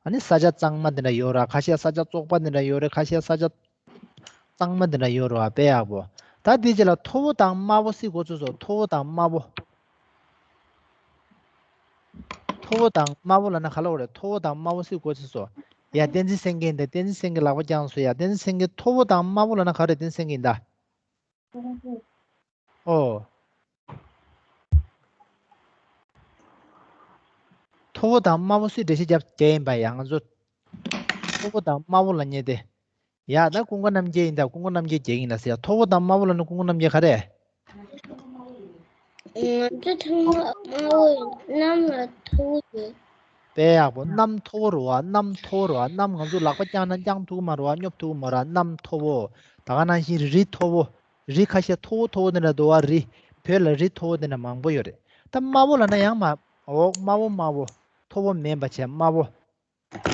ཨ་ནི་ས་ཆ་གཙང་མ་དེ་འདྲ་ཡོད་ར། ཁ་ཤས་ས་ཆ་བཙོག་པ་དེ་འདྲ་ཡོད་རེད། ཁ་ཤས་ས་ཆ་གཙང་མ་དེ་འདྲ་ཡོད་རེད་བ། དཔེ་ཡག་པོ། ད་དེ་རྗེས་ལ་མཐོ་པོ་དང་དམའ་པོ་སུས་གོ་ཚོད་སོང་། མཐོ་པོ་དང་དམའ་པོ། མཐོ་པོ་དང་དམའ་པོ་ལབ་ན་ག་ལབ་རེད། མཐོ་པོ་དང་དམའ་པོ་སུས་གོ་ཚོད་སོང་། ཡ། བསྟན་འཛིན་སེང་གེ་ཡིན་ད། བསྟན་འཛིན་སེང་གེ་ལག་པ་བརྐྱངས་སོང་། ཡ། བསྟན་འཛིན་སེང་གེ་མཐོ་པོ་དང་དམའ་པོ་ལབ་ན་ག་རེ། བསྟན་འཛིན་སེང་གེ་ཡིན་ད། ཨོ། མཐོ་པོ་དང་དམའ་པོ་སུས་འགྲེལ་བཤད་རྒྱབ་རྒྱག་ཡིན་པ། ཡ། ང་ཚོ་མཐོ་པོ་དང་དམའ་པོ་ལབ་མཁན་དེ། ཡ། ད་ཀུན་དགའ་རྣམ་རྒྱལ་ཡིན་ད། ཀུན་དགའ་རྣམ་རྒྱལ་རྒྱག་གི་ཡིན་ལ་ཟེར། ཡ། མཐོ་པོ་དང་དམའ་པོ་ལབ་ན་ཀུན་དགའ་རྣམ་རྒྱལ་ག་རེ། ང་ཚོ་ཚང་མ་དམའ་པོ་ཡིན། གནམ་ལ་མཐོ་པོ་ཡོད། དཔེ་ཡག་པོ། གནམ་མཐོ་པོ་རེད་བ། གནམ་མཐོ་པོ་རེད་བ། གནམ་ང་ཚོ་ལག་པ་བརྐྱངས་ན་བརྐྱང་ཐུབ་ཀྱི་མ་རེད་བ། སྙོབ་ཐུབ་ཀྱི་མ་རེད་བ། གནམ་མཐོ་པོ། ད་ག་ནང་བཞིན་རི་མཐོ་པོ། རི་ཁ་ཤས་མཐོ་པོ་མཐོ་པོ་དེ་འདྲ་འདུག་བ། རི། བོད་ལ་རི་མཐོ་པོ་དེ་འདྲ་མང་པོ་ཡོད་རེད། ད་དམའ་པོ་ལབ་ན་ཡང་མ། འོ། དམའ་པོ་དམའ་པོ། མཐོ་པོ་མིན་པ་བྱས་དམའ་པོ།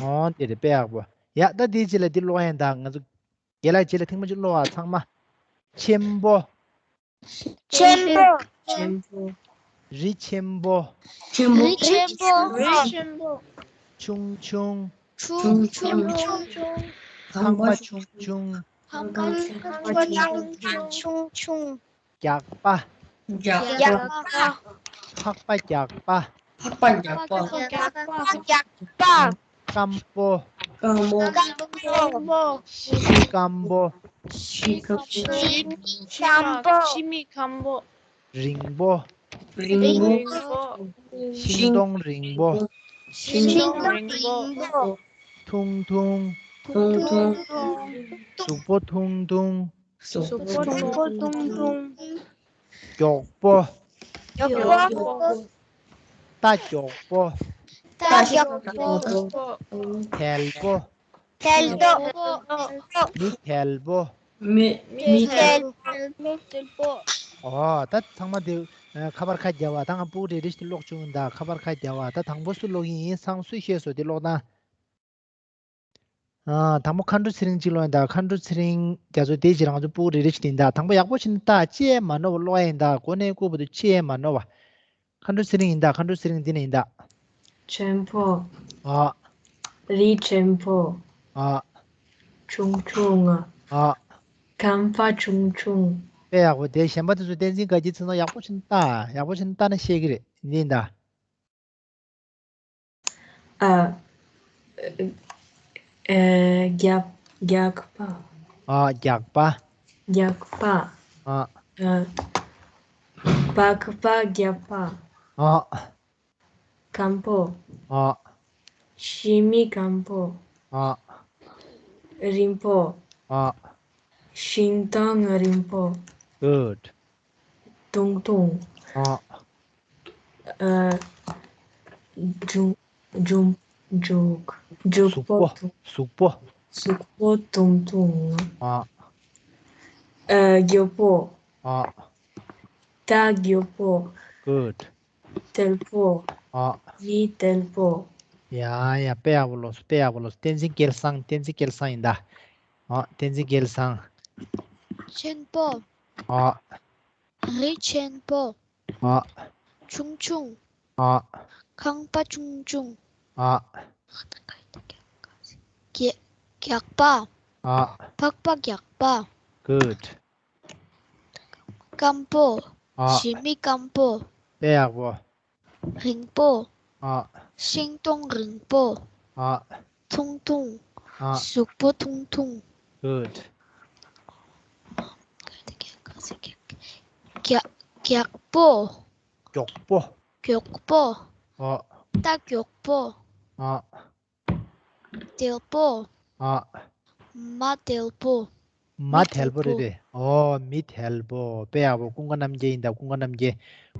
ཨོ། འདི་རེད། དཔེ་ཡག་པོ། ཡ། ད་འདིའི་རྗེས་ལ་འདི་ཀློག་ཡིན་ད། ང་ཚོ་རྒན་ལགས་རྗེས་ལ་ཐེངས་མ་གཅིག་ཀློག་ཨ། ཚང་མ། ཆེན་པོ། ཆེན་པོ། ཆེན་པོ། རི་ཆེན་པོ། ཆེན་པོ། རི་ཆེན་པོ། རི་ཆེན་པོ། ཆུང་ཆུང་། ཆུང་ཆུང་། ཆུང་ཆུང་། ཁང་པ་ཆུང་ཆུང་། ཁང་པ་ཆུང་ཆུང་། རྒྱགས་པ། རྒྱགས་པ། ཕག་པ་རྒྱགས་པ། ཕག་པ་རྒྱགས་པ། རྒྱགས་པ། སྐམ་པོ། སྐམ་པོ། གཤིས་སྐམ་པོ། གཤིས་སྐམ་པོ། གཤིས་མི་སྐམ་པོ། རིང་པོ། རིང་པོ། ཤིང་སྡོང་རིང་པོ། ཤིང་སྡོང་རིང་པོ། ཐུང་ཐུང་། ཐུང་ཐུང་། གཟུགས་པོ་ཐུང་ཐུང་། གཟུགས་པོ་ཐུང་ཐུང་། མགྱོགས་པོ། མགྱོགས་པོ། རྟ་མགྱོགས་པོ། རྟ་མགྱོགས་པོ། དལ་པོ། དལ་པོ། མི་དལ་པོ། མི་མི་དལ་པོ། ཨོ། ད་ཚང་མ་དེ་ཁ་པར་ཁ་རྒྱབ་པ། ད་ང་སྤུ་གུ་རེ་རེ་ཞིག་ཀློག་བཅུག་ཡིན་ད། ཁ་པར་ཁ་རྒྱབ་པ། ད་དང་པོ་སུ་ཀློག་གི་ཡིན། སང་སུས་ཤེས་སོང་དེ་ཀློག་དང་། ཨ། དང་པོ་མཁའ་འགྲོ་ཚེ་རིང་གཅིག་ཀློག་ཡིན་ད། མཁའ་འགྲོ་ཚེ་རིང་རྒྱ་མཚོ། དེའི་རྗེས་ལ་ང་ཚོ་སྤུ་གུ་རེ་རེ་ཞིག་འདི་ཡིན་ད། དང་པོ་ཡག་པོ་ཞིག་འདི་ལྟ། ཅི་ཡང་མ་ནོར་བ་ཀློག་ཡ་ཡིན་ད། འགོ་ནས་རྐུབ་བར་དུ་ཅི་ཡང་མ་ནོར་བ། མཁའ་འགྲོ་ཚེ་རིང་ཡིན་ད། མཁའ་འགྲོ་ཚེ་རིང་འདི་ནས་ཡིན་ད། ཆེན་པོ། ཨ། རི་ཆེན་པོ། ཨ། ཆུང་ཆུང་། ཨ། ཁང་པ་ཆུང་ཆུང་། དཔེ་ཡག་པོ། དེ་གཞན་པ་དེ་ཚོ་བསྟན་འཛིན་དགའ་སྐྱིད་ཚོ་ནང་ཡག་པོ་ཞིག་འདི་ལྟ། ཡག་པོ་ཞིག་འདི་ལྟ་ན་ཤེས་ཀྱི་རེད། འདི་ཡིན་ད། ཨ། ཨ། རྒྱག་རྒྱག་པ། ཨ། རྒྱག་པ། རྒྱག་པ། ཨ། ཨ། པགས་པ་རྒྱག་པ། ཨ། སྐམ་པོ། ཨ། ཤི་མི་སྐམ་པོ། ཨ། རིང་པོ། ཨ། ཤིང་སྡོང་རིང་པོ། Good. ཐུང་ཐུང་། ཨ། ཨ། འཇུག་འཇུག་འཇུག་འཇུག་གཟུགས་པོ། པོ་ཐུང་། གཟུགས་པོ། གཟུགས་པོ་ཐུང་ཐུང་། ཨ། ཨ། མགྱོགས་པོ། ཨ། རྟ་མགྱོགས་པོ། Good. དལ་པོ། ཨ། མི་དལ་པོ། ཡ་ཡ། དཔེ་ཡག་པོ་ལོས་སོ། དཔེ་ཡག་པོ་ལོས་སོ། བསྟན་འཛིན་སྐལ་བཟང་། བསྟན་འཛིན་སྐལ་བཟང་ཡིན་ད། ཨ། བསྟན་འཛིན་སྐལ་བཟང་། ཆེན་པོ། ཨ། རི་ཆེན་པོ། ཨ། ཆུང་ཆུང་། ཨ། ཁང་པ་ཆུང་ཆུང་། ཨ། རྒྱ་རྒྱག་པ། ཨ། པགས་པ་རྒྱག་པ། Good. སྐམ་པོ། ཨ། ཞི་མི་སྐམ་པོ། དཔེ་ཡག་པོ། རིང་པོ། ཨ། ཤིང་སྡོང་རིང་པོ། ཨ། ཐུང་ཐུང་། ཨ། གཟུགས་པོ་ཐུང་ཐུང་། Good. རྒྱག་རྒྱག་པོ། མགྱོགས་པོ། མགྱོགས་པོ། ཨ། རྟ་མགྱོགས་པོ། ཨ། དལ་པོ། ཨ། མ་དལ་པོ། མ་དལ་པོ་རེད་པས། ཨོ། མི་དལ་པོ། དཔེ་ཡག་པོ། ཀུན་དགའ་རྣམ་རྒྱལ་ཡིན་ད། ཀུན་དགའ་རྣམ་རྒྱལ།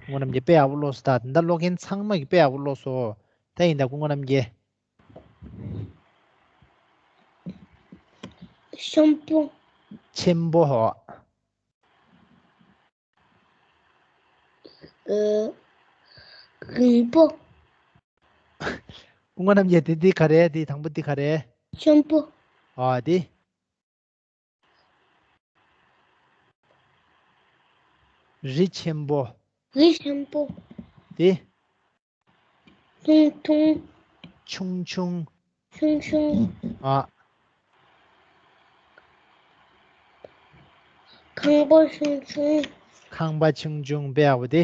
ཀུན་དགའ་རྣམ་རྒྱལ་དཔེ་ཡག་པོ་ཀློག་སོང་ད། ད་ཀློག་མཁན་ཚང་མ་གིས་དཔེ་ཡག་པོ་ཀློག་སོང་། ད་ཡིན་ད། ཀུན་དགའ་རྣམ་རྒྱལ། ཆེན་པོ། ཆེན་པོ་ཧོ། ཨ། རིང་པོ། སྐུ་ངོ་རྣམ་རྒྱལ། དེ་འདི་ག་རེ། འདི་དང་པོ་འདི་ག་རེ། ཆེན་པོ། ཨ། འདི། རི་ཆེན་པོ། རི་ཆེན་པོ། འདི། ཐུང་ཐུང་། ཆུང་ཆུང་། ཆུང་ཆུང་། ཨ། ཁང་པ་ཆུང་ཆུང་། ཁང་པ་ཆུང་ཆུང་། དཔེ་ཡག་པོ་དེ།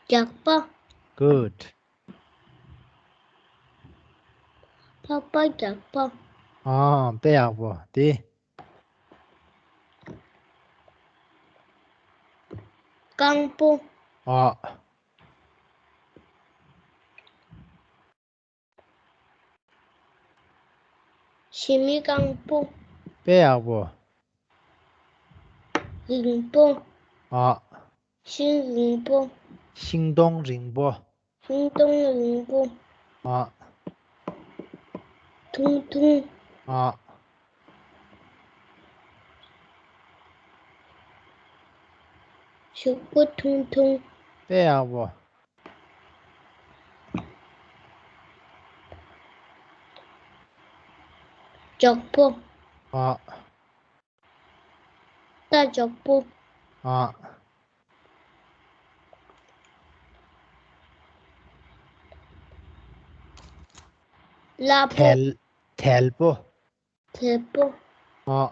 རྒྱག་པ། Good. པགས་པ་རྒྱག་པ། ཨ། དཔེ་ཡག་པོ་དེ། སྐམ་པོ། ཨ། ཞི་མི་སྐམ་པོ། དཔེ་ཡག་པོ། རིང་པོ། ཨ། ཤིང་རིང་པོ། ཤིང་སྡོང་རིང་པོ། ཤིང་སྡོང་རིང་པོ། ཨ། ཐུང་ཐུང་། ཨ། གཟུགས་པོ་ཐུང་ཐུང་། དཔེ་ཡག་པོ། མགྱོགས་པོ། ཨ། རྟ་མགྱོགས་པོ། ཨ། སླ་པོ། དལ། དལ་པོ། དལ་པོ། ཨ།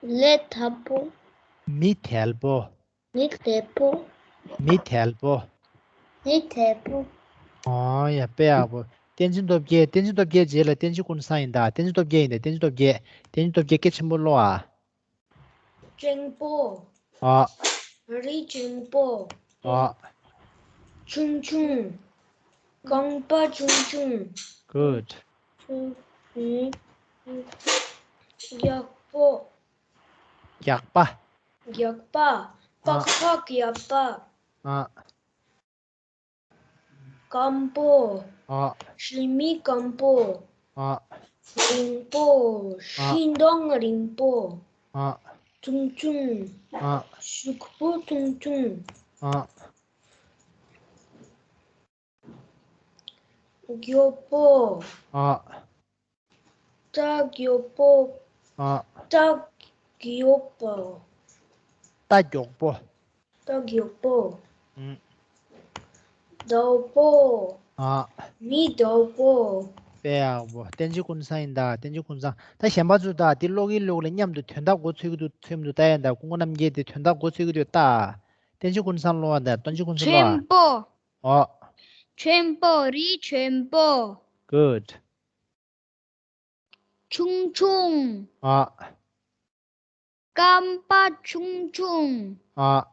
ལས་སླ་པོ། མི་དལ་པོ། མི་དལ་པོ། མི་དལ་པོ། མི་དལ་པོ། ཨོ་ཡ། དཔེ་ཡག་པོ། བསྟན་འཛིན་སྟོབས་རྒྱལ། བསྟན་འཛིན་སྟོབས་རྒྱལ་རྗེས་ལ་བསྟན་འཛིན་ཀུན་བཟང་ཡིན་ད། བསྟན་འཛིན་སྟོབས་རྒྱལ་ཡིན་ད། བསྟན་འཛིན་སྟོབས་རྒྱལ། བསྟན་འཛིན་སྟོབས་རྒྱལ་སྐད་ཆེན་པོ་ཀློག་ཨ། ཆེན་པོ། ཨ། རི་ཆེན་པོ། ཨ། ཆུང་ཆུང་། རྐང་པ་ཆུང་ཆུང་། Good. ཆུང་ཆུང་། རྒྱག་པོ། རྒྱག་པ། རྒྱག་པ། ཨ། པགས་པ་རྒྱག་པ། ཨ། སྐམ་པོ། ཨ། ཞི་མི་སྐམ་པོ། ཨ། རིང་པོ། ཨ། ཤིང་སྡོང་རིང་པོ། ཨ། ཆུང་ཆུང་། ཨ། གཟུགས་པོ་ཆུང་ཆུང་། ཨ། མགྱོགས་པོ། ཨ། རྟ་མགྱོགས་པོ། ཨ། རྟ་མགྱོགས་པོ། རྟ་མགྱོགས་པོ། རྟ་མགྱོགས་པོ། ཨུམ། དལ་པོ། ཨ། མི་དལ་པོ། དཔེ་ཡག་པོ། བསྟན་འཛིན་ཀུན་བཟང་ཡིན་ད། བསྟན་འཛིན་ཀུན་བཟང་། ད་གཞན་པ་ཚོ་ད་འདི་ཀློག་གིན་ཀློག་ལ་མཉམ་དུ་དོན་དག་མགོ་ཚོད་ཀྱི་འདུག་ཚོད་མི་འདུག་ལྟ་ཡ། ད་ཀུན་དགའ་རྣམ་རྒྱལ་དེ་དོན་དག་མགོ་ཚོད་ཀྱི་འདུག་ལྟ། བསྟན་འཛིན་ཀུན་བཟང་ཀློག་པ་ད། བསྟན་འཛིན་ཀུན་བཟང་ཀློག་ཨ། ཆེན་པོ། ཨོ། ཆེན་པོ། རི་ཆེན་པོ། Good. ཆུང་ཆུང་། ཨ། རྐང་པ་ཆུང་ཆུང་། ཨ།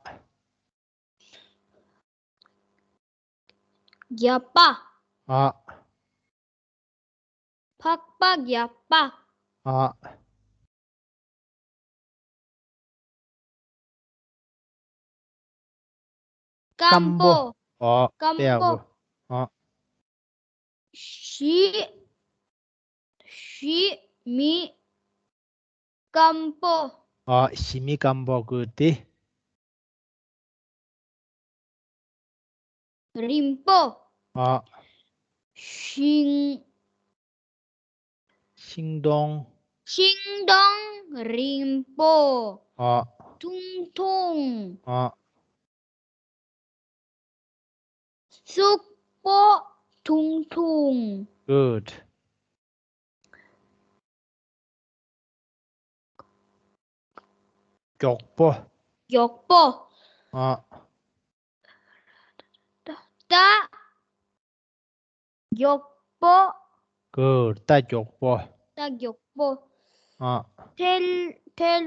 རྒྱབ་པ། ཨ། ཕག་པ་རྒྱབ་པ། ཨ། སྐམ་པོ། ཨ། སྐམ་པོ། ཨ། ཞི། ཞི་མི་སྐམ་པོ། ཨ། ཞི་མི་སྐམ་པོ། Good. རིང་པོ། ཨ། ཤིང་། ཤིང་སྡོང་། ཤིང་སྡོང་རིང་པོ། ཨ། ཐུང་ཐུང་། ཨ། གཟུགས་པོ་ཐུང་ཐུང་། Good. མགྱོགས་པོ། མགྱོགས་པོ། ཨ། རྟ། མགྱོགས་པོ། Good. རྟ་མགྱོགས་པོ། རྟ་མགྱོགས་པོ། ཨ། ཐལ། ཐལ།